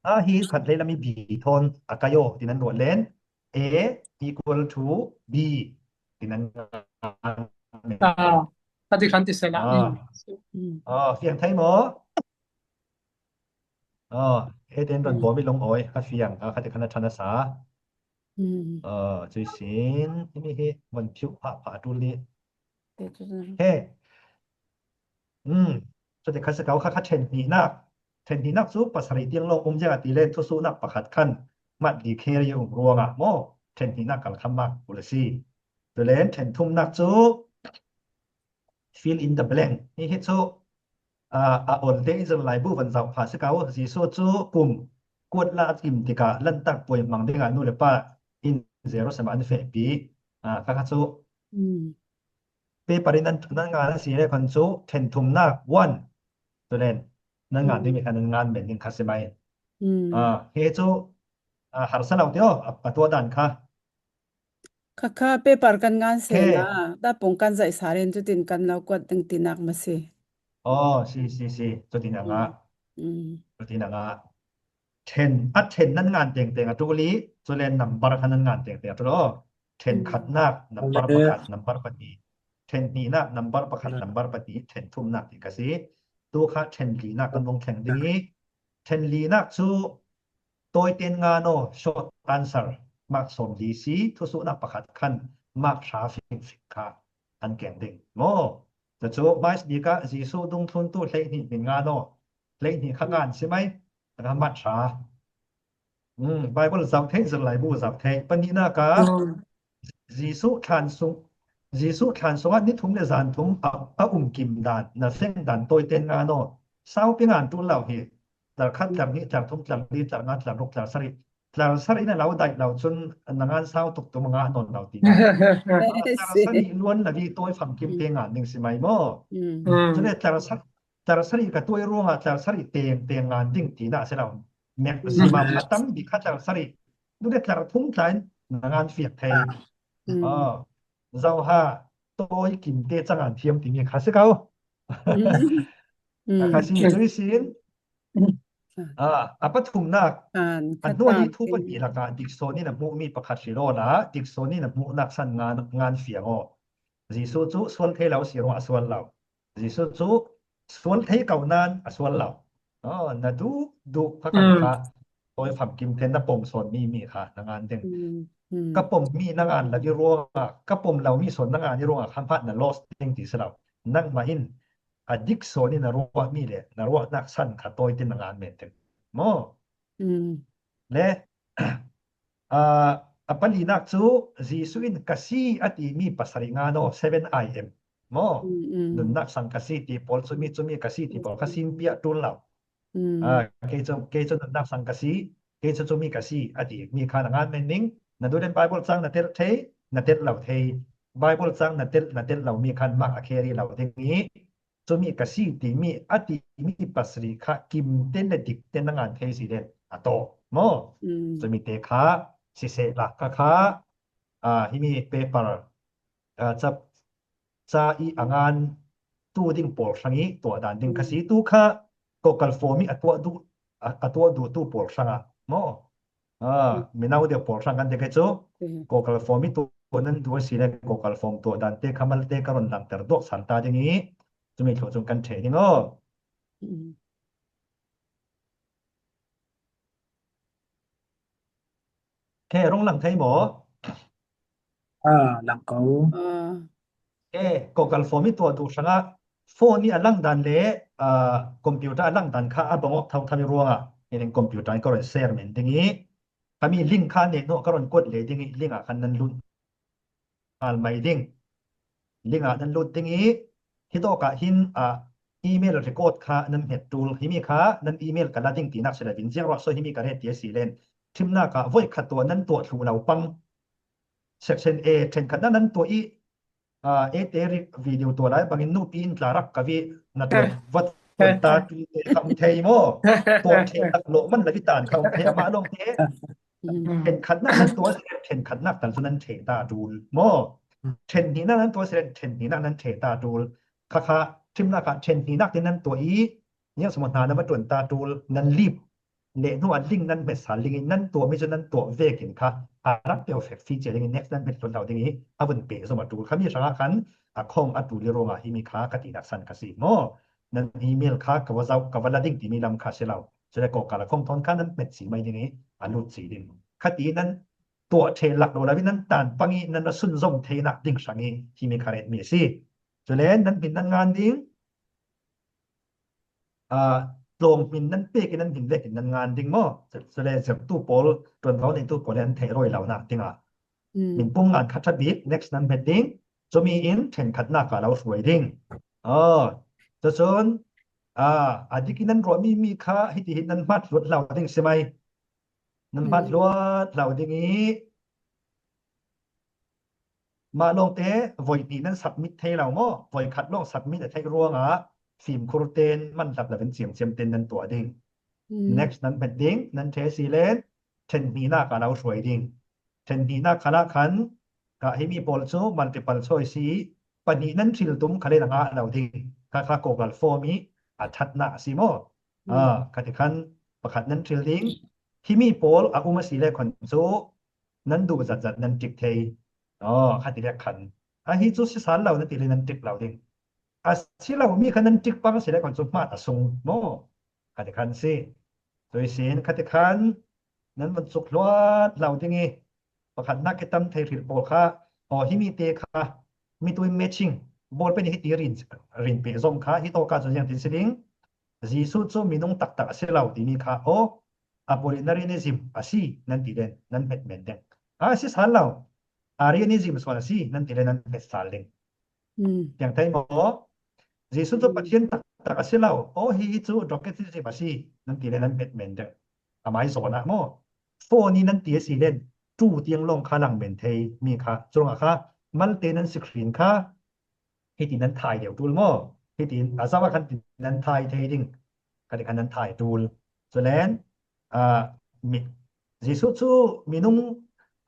ອາ ຮີຄັນເລລະມີ B ທອນ ອາກາໂຍ ຕິນັ້ນໂດດເລນ A equal to B ຕິນັ້ນ ອາ ປະຕິຄັນຕິເສລະ ອາ ອືມ ອາ ຟຽງໄທມໍ ອໍ ເອເຕນດອນ ອືມ ບໍ່ມີລົງອອຍ ຄະຟຽງ ອາ ຄະຕິຄັນນະທະນະສາ ອືມ ເອີ ຈຸຍຊິນ ທີ່ມີເຮ ມັນຜິວພະພະຕຸລີ ເຕຈຸນ ເຮ ອືມ ສະຕິຄັນສະເກົາ ຄະ ຄະເທັນນີນາກ ເທັນນີນາກ ຊູປາສະລິຕຽງລອງ ອຸມຍາກາຕິເລນ ທຸສຸນາກປະຂັດຂັນ ມັດດີເຄລະຍະອຸງຣວງອະ ມໍ ເທັນນີນາກ ກາລະຄຳມາກ ປຸລະຊີ ຕຸເລນ ເທັນທຸມນາກ ຊູ fill in the blank ນີ້ເຮັດໂຊ ອາ ອາ ໂອນເຕອິນໄລບູວັນເສົາພາສເກົາ ຊີໂຊຈູກຸມ ກວດລາດກິມຕິກາ ລັນຕັກປ່ວຍມັງເດງານູເລປາ ອິນເຈໂຣສະມານເຟປີ ອາ ຄາຄາຊູ ອືມ ເປປາຣິນັນ ນັນງານຊີເລຄອນຊູ ເທັນທຸມນາກ ວັນ ໂຕເລນ ນັນງານ ອືມ ທີ່ມີຄະນັນງານເປັນໜຶ່ງຄາເຊໄມ ອືມ ອາ ເຮໂຊ ອາ ຮັດສະເນົາເຕໂອ ອາ ຕົວດັນຄະ ຄະຄະ ເປປາຣກັນງານເສນາ ດາປົງກັນໃຈສາເລນ ຈຸຕິນກັນລາວກວດດຶງຕີນາກມາເສ ອໍ ຊີ ຊີ ຊີ ຈຸຕິນາງາ ອືມ ຈຸຕິນາງາ ເທັນ ອາ ເທັນນັ້ນງານເຕັງເຕັງອາຕູລີ ໂຕເລນນຳບັດຄະນັ້ນງານເຕັງເຕັງອາຕູໂລ ເທັນຂັດນາກ ນຳບັດປະຂັດ ນຳບັດປະຕີ ເທັນນີນາກ ນຳບັດປະຂັດ ນຳບັດປະຕີ ເທັນທຸມນາກຕິກະຊີ ຕູຄະ ເທັນລີນາກ ກັນວົງແຂ່ງດີ ເທັນລີນາກ ຊູ ໂຕຍເຕັນງາໂນ ຊອດອານເຊີ ມາກສົມດີຊີ ທຸສຸນາກປະຂັດຂັນ ມາກທຣາຟິກຟິກຄະ ອັນແກງເດັງ ໂມ ຈະໂຈ ໄມສະດີກະ ຈີຊູດຸງທຶນຕູເລກນີມິນງາໂນ ເລກນີຄະງານຊິໄມ ລະກະມັດທຣາ ອືມ ໄບເບິນເຈົ້າເທ ຈະໄລບູເຈົ້າເທ ປະນິນາກາ ຈີຊູທານສຸງ ຈີຊູທານສຸງ ນິທຸມເນຈານທຸມ ອາ ອາອຸມກິມດານ ນະເສັງດານໂຕຍເຕັນງາໂນ ຊາວປິງານຕຸນລາວເຮ ຕາລະຄັດຕາລະນິຕາລະທຸມຕາລະລີຕາລະງານຕາລະລຸກຕາລະສະລິ ຕາລະສະລິນະລາວໄດ້ລາວຈຸນ ນະງານຊາວຕຸກຕຸມງານອນລາວຕີ ຕາລະສະລິລວນລະວີໂຕຍຝັງກິມເຕງານໜຶ່ງຊິໄມໂມ ອືມ ຈະໄດ້ຕາລະສະ ຕາລະສະລິກະໂຕຍໂລງອາ ຕາລະສະລິເຕງ ເຕງງານດິ້ງຕີນາເສລາວ ແມັກຊິມັມອາຕັງບິຄະຕາລະສະລິ ດູເດຕາລະທຸງໄຕນະງານຟຽກໄທ ອືມ ເອີ ເຈົ້າຫາໂຕຍກິມເຕຈະງານທຽມຕິມີຄາຊິເກົາ ອືມ ຄາຊິຈຸຍຊິນ ອາ ອາປະທຸມນາກ ອັນນົວະນິທຸປະຕິລະກະ ດິກໂຊນີນະມຸມີປະຄັດຊິໂລລາ ດິກໂຊນີນະມຸນາກສັນງານ ງານຟຽງໂອ ຈີຊູຈູຊວນເທລາວຊິໂຣອາຊວນລາວ ຈີຊູຈູ ຊວນໄທເກົານານອາຊວນລາວ ນະດູດຸພະກັນຄະ ໂຕຍຟຳກິມເທນນະປົມສອນມີມີຄະ ນະງານເຕັງ ກະປົມມີນະງານລະວິໂຣອາ ກະປົມລາວມີສອນນະງານນິໂຣອາ ຄຳພະນະລອສເຕັງຕິສລາວ ນັກມາອິນ ອາດິກໂຊນີນະໂຣອາມີເລ ນະໂຣອານາກສັນຄະ ໂຕຍເຕັນນະງານເມັນເຕັງ ມໍ ແລະ ອາ ອາປະລີນາກຊູ ຈີຊູອິນກະຊີອາຕີມີປາສາລິງາໂນ ເຊເວັນໄອເອັມ ມໍ ນຸນນາກສັງກະສີຕີໂປລ ຊຸມີ ຊຸມີກະສີຕີໂປລ ຄະຊິມເປຍຕູນລາວ ອາ ເກໂຈ ເກໂຈນຸນນາກສັງກະສີ ເກໂຈຊຸມີກະສີອາຕີມີຄານະງານແມ່ນນິງ ນະດູເດນບາຍບົນສັງນະເຕັດເທ ນະເຕັດລາວເທ ບາຍບົນສັງນະເຕັດ ນະເຕັດລາວມີຄານມາກອາເຄຣີລາວເດງນີ້ ໂຊມິກະຊີຕິມິ ອະຕິມິ ປັດສະລິຂະ ກິມເຕນະດິກເຕນະງານເທຊິເດນ ອະໂຕ ໂມ ໂຊມິເຕຄະ ຊິເສລະຄະຄະ ອາ ຫິມິເປປາ ອາ ຈະ ຈາອິອາງານ ຕູດິງໂປລຊະງິ ຕົວດານດິງຄະຊີຕູຄະ ໂກກັນໂຟມິ ອະຕົວະດຸ ອະ ອະຕົວະດຸຕູໂປລຊະງະ ໂມ ອາ ເມນາວເດໂປລຊະງະເດເກໂຈ ໂກກັນໂຟມິ ໂຕ ໂຕນັ້ນໂຕຊິເລ ໂກກັນໂຟມ ໂຕດານເຕຄະມັນເຕກະຣອນ ລັງເຕີດວກ ສັນຕາດິງອີ ຈຸເມໂທຈຸງກັນເທນິງໂອ ເຄ ລົງຫຼັງໄທໝໍ Aa, langkau. Aa. E, Google Form hi tua duh sanga. Phone ni a langdan le, aa, computer a langdan kha a bang awk thau thau i ruanga. Hiding computer ka rawn share men ding i. Ka mi link kha ne no ka rawn kawt le ding i, link a khan nan lut. Al mai ding. Link a nan lut ding i. Hi to ka hin a email record kha nan het tul. Hi mi kha nan email ka la ding ti nak sila bin ziang ro so hi mi ka re ti si len. Thim na ka voi kha tua nan tua thlu lau pang. Section A, then khat na nan tua i, a, e te ri video tua lai bangin nu pi in tla rak ka vi na tua vat tua ta tu te kam thei mo. Tua thei tak lo man la vi tan khau thei ma long te. Then khat na nan tua si then khat na tan su nan thei ta dul mo. Then ni na nan tua si then ni na nan thei ta dul. Kha kha, thim na kha, then ni na te nan tua i, ເນຍສະໝຸດຫານຳມາຕົວນຕາຕູນນັ້ນລີບ ເລະ ໜວດລິງນັ້ນເມັດສານລິງນັ້ນຕົວມີຈະນັ້ນຕົວເວກິນຄະ ອາລັກເປວເຟກຟີເຈລິງ next ນັ້ນເມັດຕົນເຫຼົ່າດິງ ອາວນເປສະໝະຕູນ ຄະມີສະຫະຄັນ ອາຂອງອາຕູນລິໂຣງາ ຮີມີຄາ ກະຕິນັກສັນກະສີມໍ ນັ້ນອີເມລຄາ ກະວະເຈົ້າ ກະວະລະດິງ ຕິມີລຳຄາເຊລາວ ຈະໄດ້ກໍ່ກາລະຂອງທອນຄາ ນັ້ນເມັດສີໄມດິງ ອາລຸດສີດິງ ຄະຕິນັ້ນຕົວເທລັກໂດລາວິນັ້ນຕານປັງອີນັ້ນລະຊຸນຊົມເທນະດິງສັງອີ ຮີມີຄາເຣດເມຊີ ຈະແລນນັ້ນເປັນນັ້ນງານດິງ ອາ ໂລງມິນນັ້ນເປກນັ້ນຫິນເລັກນັ້ນງານດິງມໍ ສະແລເສີມຕູ້ໂປລ ຕົວເຂົາໃນຕູ້ໂປລແລນໄທໂຣຍເຫຼົ່ານະດິງອາ ມິນປຸງງານຄັດທະບິດ next ນັ້ນເປັນດິງ ຈະມີອິນເທັນຄັດນາກາລາວສວຍດິງ ເອີ ຈະເຊີນ ອາ ອາດິກິນນັ້ນໂຣມີມີຄາ ຮິຕິຫິນນັ້ນມັດລຸດເຫຼົ່າດິງຊິໄໝ ນັ້ນບັດລວດເຫຼົ່າດິງອີ ມາລອງເຕ ວອຍປີນັ້ນສັບມິດໄທເຫຼົ່າມໍ ວອຍຄັດລອງສັບມິດໄທລວງອາ ຟີມຄູເຕນ ມັນຫຼັບລະເປັນສຽງສຽມເຕັນນັ້ນຕົວດິງ next ນັ້ນເປັນດິງ ນັ້ນເທຊີເລນ ເທັນຮີນາກາລາວສວຍດິງ ເທັນຮີນາຄາລາຄັນ ກະຮີມີໂປລຊູ ມັນຕິປາລຊອຍຊີ ປະນີນັ້ນທິລຕຸມຄາເລນງາເຫຼົ່າດິງ ຄາຄາໂກກັນໂຟມີ ອາທັດນາຊີມໍ ອາ ຄາຕິຄັນ ປະຄັດນັ້ນທິລດິງ ຮີມີໂປລ ອາອຸມະສີແລຄອນຊູ ນັ້ນດູຈັດຈັດນັ້ນຕິກເທ ອໍ ຄາຕິແລກຄັນ ອາຮີຈູຊິສານເຫຼົ່ານັ້ນຕິເລນັ້ນຕິກເຫຼົ່າດິງ ອາຊີເຫຼົ່າມີຄະນັ້ນຕິກປັງສີແລຄອນຊູມາດອາຊຸງມໍ ຄາຕິຄັນຊີ ໂດຍເຊນ ຄາຕິຄັນ ນັ້ນມັນສຸກລວດເຫຼົ່າດິງອີ ປະຄັນນັກກິດຕຳໄທຣິດໂປຄາ ອໍ ຮີມີເຕຄາ ມີຕຸຍແມັດຊິງ ໂບນເປັນຮີຕີຣິນ ຣິນເປຊົມຄາ ຮີໂຕກາຈົນຍັງຕິນຊິລິງ ຈີຊູຈູມີນຸງຕັກຕັກອາເຊລາວ ຕິມີຄາໂອ ອາໂປລິນາຣີນິຊິມ ອາຊີ ນັນຕິເລນ ນັນເປັດເມັນເດງ ອາຊີສານລາວ ອາຣີນິຊິມ ສວນອາຊີ ນັນຕິເລນ ນັນເປັດສານເລງ ອືມ ຢ່າງໄທມໍ ຈີຊູຈູປະທຽນຕັກຕັກອາເຊລາວ ໂອຮີຮີຈູດຣອກເກັດຊິມ ອາຊີ ນັນຕິເລນ ນັນເປັດເມັນເດງ ອາໄມສອນອາມໍ ໂຟນີ ນັນຕິເອຊີເລນ ຕູຕຽງລອງຄາລັງເມັນເທ ມີຄາ ຈຸລອງອາຄາ ມັນເຕນັນສະກຣີນຄາ ຮີຕິນນັ້ນຖ່າຍດຽວຕູລມໍ ຮີຕິນອາຊາວະຄັນຕິນນັ້ນຖ່າຍເທດິງ ກະດິຄັນນັ້ນຖ່າຍຕູລ ໂຊແລນ ອາ ມີ ຈີຊູຊູ ມີນຸງ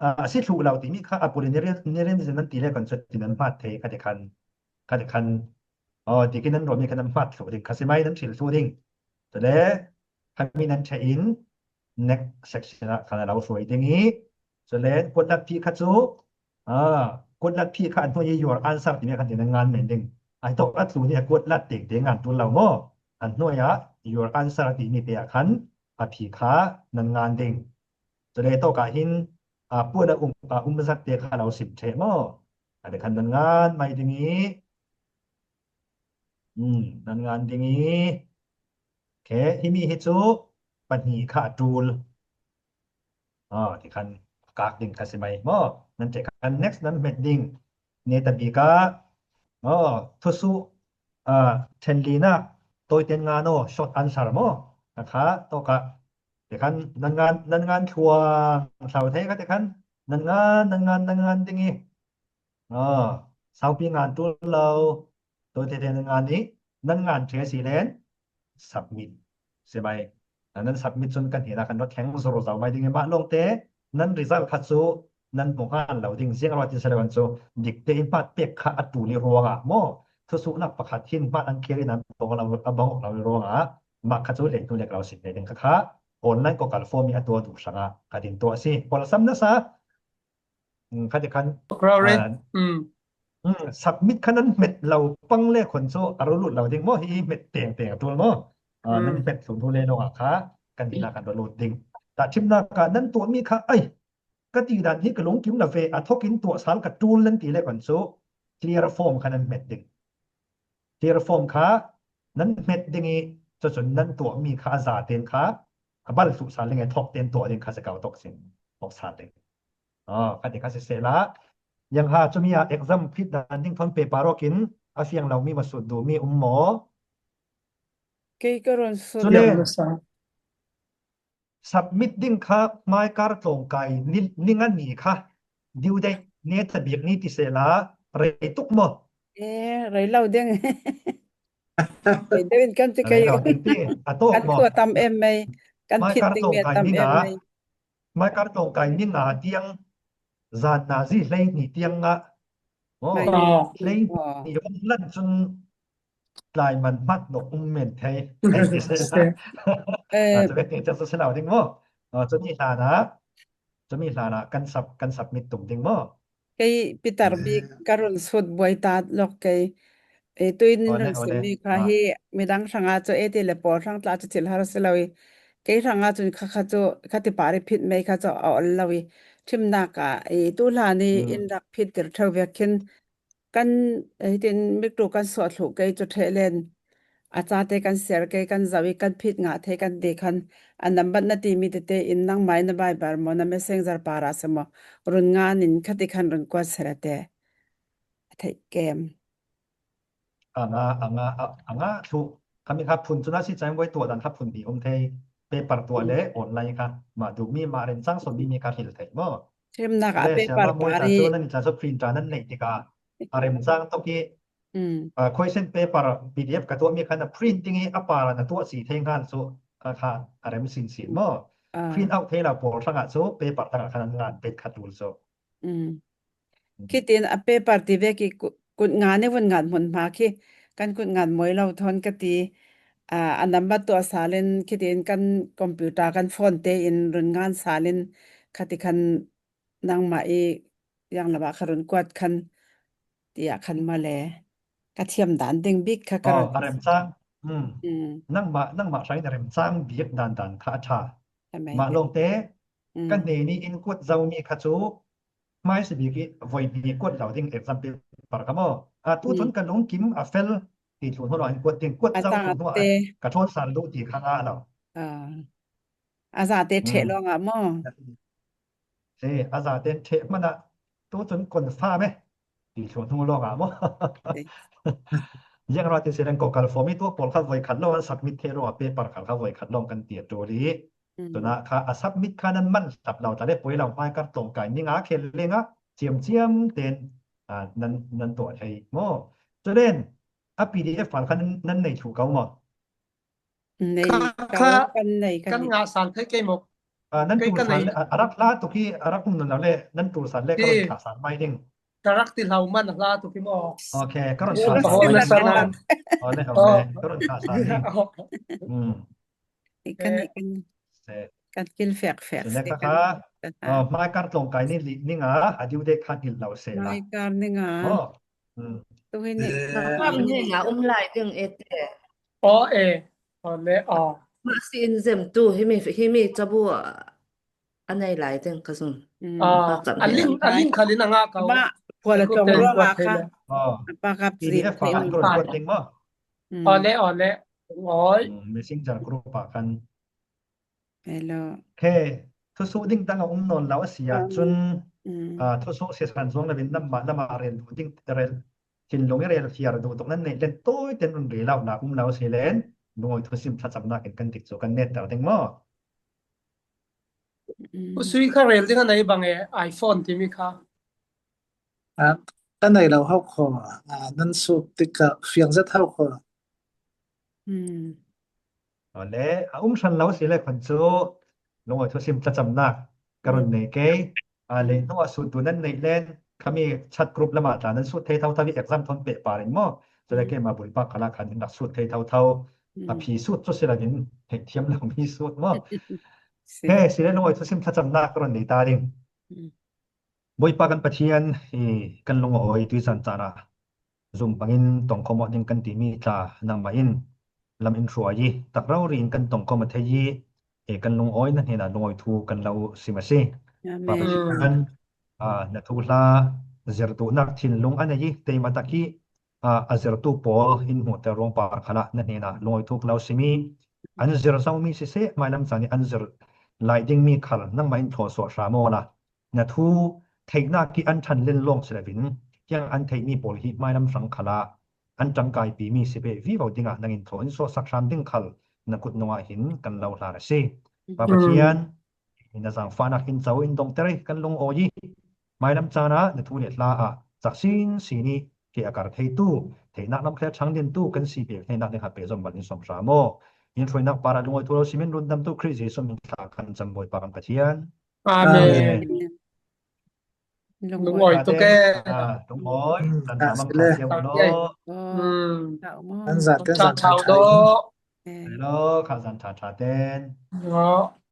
ອາ ຊິທູເຫຼົ່າຕິມີຄາ ອາໂປລິເນຣຽນ ເນຣຽນ ຊິນັນຕິແລກອນສຸດຕິນັ້ນພາດເທ ກະດິຄັນ ກະດິຄັນ ອໍ ຕິກິນນັ້ນໂຣມີຄະນັ້ນພາດຊູດິງ ຄາຊິໄມນັ້ນຊິລຊູດິງ ໂຊແລ ຄາມີນັນເທອິນ next section ຄະນະລາວສວຍຕິງອີ ໂຊແລນ ກົດລັດພີຄາຈູ ອາ ກົດລັດພີຄາອັນໂນຍ your answer ຕິມີຄັນຕິນະງານເມັນດິງ ອາໂຕອັດສູນີ້ກົດລັດຕິງຕິງານຕຸນລາວມໍ ອັນໂນຍ your answer ຕິມີເປອະຄັນ ອາພີຄານະງານດິງ ໂຕເດໂຕກາຫິນ ອາ ປຸລະອຸມ ອາ ອຸມມະສັກເຕຄາລາວສິນເທມໍ ອາເດຄັນນະງານໄມດິງອີ ອືມ ນະງານດິງອີ ເຄ ຮີມີຮີຈູ ປະນີຄາຕູລ ອໍ ທີ່ຄັນກາກດິງຄາຊິໄມມໍ ນັ້ນເຈຄັນ next ນັ້ນເມັດດິງ ເນຕາບີກາ ອໍ ທຸສຸ ອາ ເທັນລີນາ ໂຕຍເຕັນງາໂນ short answer ມໍ ນະຄະ ໂຕກະ ທີ່ຄັນ ນັ້ນງານ ນັ້ນງານທົ່ວ ເຊົາໄທກະທີ່ຄັນ ນັ້ນງານ ນັ້ນງານ ນັ້ນງານດິງອີ ອໍ ຊາວປີງານຕຸລາວ ໂຕເທແທນງານນີ້ ນັ້ນງານເທຊີແລນ ຊັບມິດ ເສຍໄໝ ອັນນັ້ນຊັບມິດຊົນກັນເຮນາຄັນດອດແຂງໂຊໂຣເຊົາໄມດິງມາລົງເຕ ນັ້ນຣີຊັລຄັດຊູ ນັ້ນໂມງງານລາວດິງຊຽງລາວຕິນສະເລວັນຊູ ດິກເຕອິນປາດເປກຄະອາຕູລິໂຣງາມໍ ທຸສຸນັກປະຄັດຫິນປາດອັງເຄລິນາໂຕລາວອະບັງອອກລາວລິໂຣງາ ມັກຄັດຊູເລນໂຕເລັກລາວສິນເດດິງຄະຄະ ອອນລາຍກໍກາລະໂຟມີອາຕົວດູສະງາ ກະດິນຕົວຊີ ປອລະຊຳນະຊາ ອືມ ຄັນຈະຄັນ ພວກເຮົາເລີຍ ອາ ອືມ ອືມ ຊັບມິດຄັນນັ້ນເມັດເຫຼົ່າປັງແລຄົນໂຊ ອາລຸລຸດເຫຼົ່າດິງມໍ ຮີເມັດແຕງແຕງຕົວມໍ ອາ ອືມ ນັ້ນເມັດສູນໂທເລໂນອາຄາ ກັນດີນາກັນໂດໂລດດິງ ຕາທິມນາການັ້ນຕົວມີຄາ ເອີຍ ກະຕີດານນີ້ກະລົງກິມລະເວ ອາ ທໍກິນຕົວະສານກະຕູນລັນຕີແລກກ່ອນໂຊ ເຈຍລະຟອມຂະນັ້ນແມັດດິງ ເຈຍລະຟອມຂະນັ້ນແມັດດິງ ຈະຈົນນັ້ນຕົວະມີຂະອາຈາເຕນຂະ ອາບັນສຸສານເລງ ອາ ທໍເຕນຕົວະເລງຂະສະເກົາຕົກສິນອອກສານເລງ ອໍ ຄັນເອກະສິເສລະ ຍັງຫາຈຸມີອາເອັກຊຳຜິດດານດິງທອນເປປາລໍກິນ ອາຟຽງລາວມີມາສຸດດູມີອຸມມໍ ເກຍກະຣອນສຸດ ສຸເລ Submit ດິງຂະ ມາຍການຕົງກາຍນິງງານນີ້ຂະ ດິວໄດ້ເນຕະບິກນີ້ຕິເສລາ ໄດ້ຕຸກມໍ ເອ ໄດ້ເລົ່າເດ້ງ ໄດ້ເດີນກັນຕິໄກ ໄດ້ເລົ່າເດ້ງຕິ ອາໂຕ ກັນ ມໍ ຕົວະຕຳເອັມໄມ ກັນ ມາຍ ຜິດ ການ ຕິ ຕົງ ເມ ກາຍ ຕຳ ນິງ ເອັມ ອາ ໄມ ມາຍການຕົງກາຍນິງອາຕຽງ ຈານນາຈີໄລນີຕຽງອາ ໂອ້ ໄລນີ ວອງລັນຊຸນ ລາຍມັນມັກດົກອຸມເມັນໄທ ເອີ ຈະເປັນຈັ່ງຊັ້ນລາວດິງໂມ ເອີ ຈະມີລານະ ຈະມີລານະ ກັນສັບ ກັນສັບມິດຕຸງດິງໂມ ໄກ ປິຕາຣະບີ ກະຣຸນສຸດບວຍຕາດລັອກໄກ ເອ ຕຸຍນິນຣຶນສຸນມີຄາຮີ ເມດັງຊະງາໂຈເອຕິເລໂປຊະງຕາຈະທິລຫາຣະສິລາວີ ໄກຊະງາຈຸນຄະຄະໂຈ ຄະຕິປາຣິພິດໄມຄະໂຈອອນລາວີ ທິມນາກາ ເອ ຕຸລານີ ອືມ ອິນລັກພິດຕິຣເທວຽກເຄັນ ກັນ ເອີ ເຮັດເປັນມິກໂຕກັນສອດໂຫຼໄກຈົດເທເລນ ອາຈາເຕກັນເຊລໄກກັນຈາວິກັນຜິດງາເທກັນເດຄັນ ອານຳບັດນະຕີມີເຕເຕອິນນັງໄມນະບາຍບາລມໍນະເມເຊັງເຈີປາຣາສມໍ ລຸນງານນິນຄະຕິຄັນລຸນກວດເຊລະເຕ ໄທເກມ ອາງາ ອາງາ ອາ ອາງາທຸ ຄຳມີຄັບພຸນຈຸນາຊິໃຈໄວ້ຕົວະດັນຄັບພຸນດີອົມເທ ເປປາຕົວະເລອອນລາຍຄະ ມາດູມີມາເຣັນຊັງສົນດີມີຄາເຮັນໄທມໍ Terem nak a paper pari. Jasa printer nan nei tika. Arem sang toki. Hmm. Ah, question paper P D F ka tua mi kana printing i apara na tua si theng han so ka ka arem sin sin mo. Ah. Print out thela por sanga so paper tanga kana ngan pet khatul so. Hmm. Hmm. Khitin a paper ti veki ku-, kut ngane vun ngan mun ma khi kan kut ngan moi lau thon kati. Ah, a number tua salen khitin kan computer kan phone te in run ngan salen khati kan nangma i yang lama kharun kuat khan tia khan male ka thiam dan ding bik kha ka. Oh, arem chang. Hmm. Hmm. Nangma, nangma sai na rem chang bik dan dan kha tha. Ma long te, hmm, kan ne ni in kuat zau mi kha chu, mai si bik i voi ni kuat lau ding exam paper kha mo. A tu, hmm, tun ka long kim a fel ti thun ho lo in kuat ding kuat zau thun ho a ka thon sar du ti kha nga lo. Ah. A za te the long a mo. Hmm. E, a za ten the mana tu chun kon fa me. Ti chun hu lo ga mo. Yang ra ti se dan ko kal form i tu pol kha voi khat lo an submit the lo a paper kal kha voi khat lo kan ti tu li. Hmm. Tu na kha a submit kha nan man sap lo ta le poi lo mai kar tong kai ni nga khel le nga chiam chiam ten, a, nan, nan to thei mo. Tu den a P D F file kha nan, nan nei thu kau mo. ໃນ ຄັນ ຄັນງາສານໄທໄກໝົກ ອາ ນັ້ນຕູສານ ອາ ອາລັກລາຕຸກິ ອາລັກຄຸມນັ້ນແລ້ວແຫຼະ ນັ້ນຕູສານແລະ ກະລົນຂາສານໄມ້ເດ້ງ ກະລັກຕິເລົ່າມັນລາຕຸກິໝໍ ໂອເຄ ກະລົນຂາສານໄມ້ ກະລົນຂາສານ ອືມ ກັນກິນແຟກໆ ເອີ ມາການຕົງກາຍນິລິນິງາ ອາດິວເດກຄານກິນເຫຼົ້າເສລາ ມາການນິງາ ອືມ ຕຸເຮນິ ມາການນິງາ ອຸມລາຍເລື່ອງເອເຕ ອໍ ເອ ອໍ ແລະ ອໍ ມາຊິນເຊັມຕູ ເຮມິ ເຮມິຈະບົວ ອັນໃດຫຼາຍເຖິງກະຊຸນ ອືມ ອັນລິງ ອັນລິງຄາລິນະງາເຂົາ ມາ ພວກລະຈອງເລື່ອງອາຄາ ອໍ ປາກັບ PDF ປາກັນກຣຸບເປັນບໍ່ ອືມ ອໍ ແລະ ອໍ ແລະ ໂອ້ຍ ເມເຊັນເຈີກຣຸບປາກັນ ເຮໂລ ເຄ ທຸສຸດິງຕັງອະອຸມນອນລາວອາເຊຍ ອືມ ຈຸນ ອືມ ອາ ທຸສຸເສສັນຊ່ວງນະເວັນນຳມາ ນຳມາເຣນດູດິງເຣນ ຊິນລົງເຣນເຊຍດູຕົກນັ້ນເນ ເລນໂຕຍເຕັນລຸນເຣລາວນາອຸມລາວເຊເລນ ໂດຍທຸຊິມທັດສຳນັກເປັນກັນຕິກໂຊກັນເນຕຕາເຕັງມໍ ອືມ ອຸສຸຍຄາເຣນຕິງອັນໃດບັງເອ iPhone ທີ່ມີຄ່າ ອາ ອັນໃດລາວເຮົາຂໍ ອາ ນັ້ນສຸດຕິກະຟຽງເສັດເຮົາຂໍ ອືມ ເອົາແລະ ອາ ອຸມຊັນລາວຊິແລ ຄອນໂຊ ລົງໄວ້ໂທຊິມຕະຈຳໜັກ ກະລົນເນເກ ອາ ເລໂນອາສູນຕູນັ້ນໃນແລນ ຄະມີຊັດກຣຸບລະມາຕານັ້ນສູດເທເທົາທະວີເອັກຊາມທອນເປປາເລັນມໍ ຈະໄດ້ເກມາບຸນປາກຄະລະຄັນນັກສູດເທເທົາເທົາ ອືມ ອາ ພີສູດໂຊຊິລາວິນ ເຮັດທຽມລາວມີສູດມໍ ເຄ ຊິໄດ້ລົງໄວ້ໂທຊິມຕະຈຳໜັກ ກະລົນເນຕາເດັງ ອືມ ບົຍປາກັນປະທຽນ ເອີ ກັນລົງອອຍຕຸຍສັນຈາລະ ຊຸມປະກິນຕົງຄອມມະດິງກັນຕີມີຕາ ນຳມາອິນ ລຳອິນຊວາຢີ ຕັກເລົາຣີນກັນຕົງຄອມມະທະຢີ ເອ ກັນລົງອອຍນັ້ນເຮນາລົງອອຍທູກັນເລົາຊິມາຊີ Amen. Pathian, a, na thu hla zirtuhna thinlung a nei hi, teima tak hi, a, a zirtu pawl in hmuhte ruang par khala na hnena lungawi thuk lo si mi, an zir zo mi siseh, mailam chan in an zir lai ding mi khal nangma in thlawsuah hram aw la. Na thu theihna ki an than len lawng si lovin, hiang an theih mi pawl hi mailam hrang khala an tangkaipi mi si be vivo dinga nang in thaw in suahsak hram ding khal na kut nunga hin kan lo hlan asi. Pa Pathian, na zangfahna in chau in dong tere kan lungawi. Mailam chana na thu le hla a chak sin sin i ke a kar theitu, theihna lam khle thang den tu kan si be theihna ding ha pe zom bal in som hram aw. In hruainak para lungawi thu lo si min rundamtu Khrist Jesu min thla kan cham Bawipa kan Pathian. Amen. Amen. Lungawi tu ke. A, lungawi, kan tha mang tha teu lo. Kan zat, kan zat tha tha lo. Lo, kan zat tha tha ten. Lo.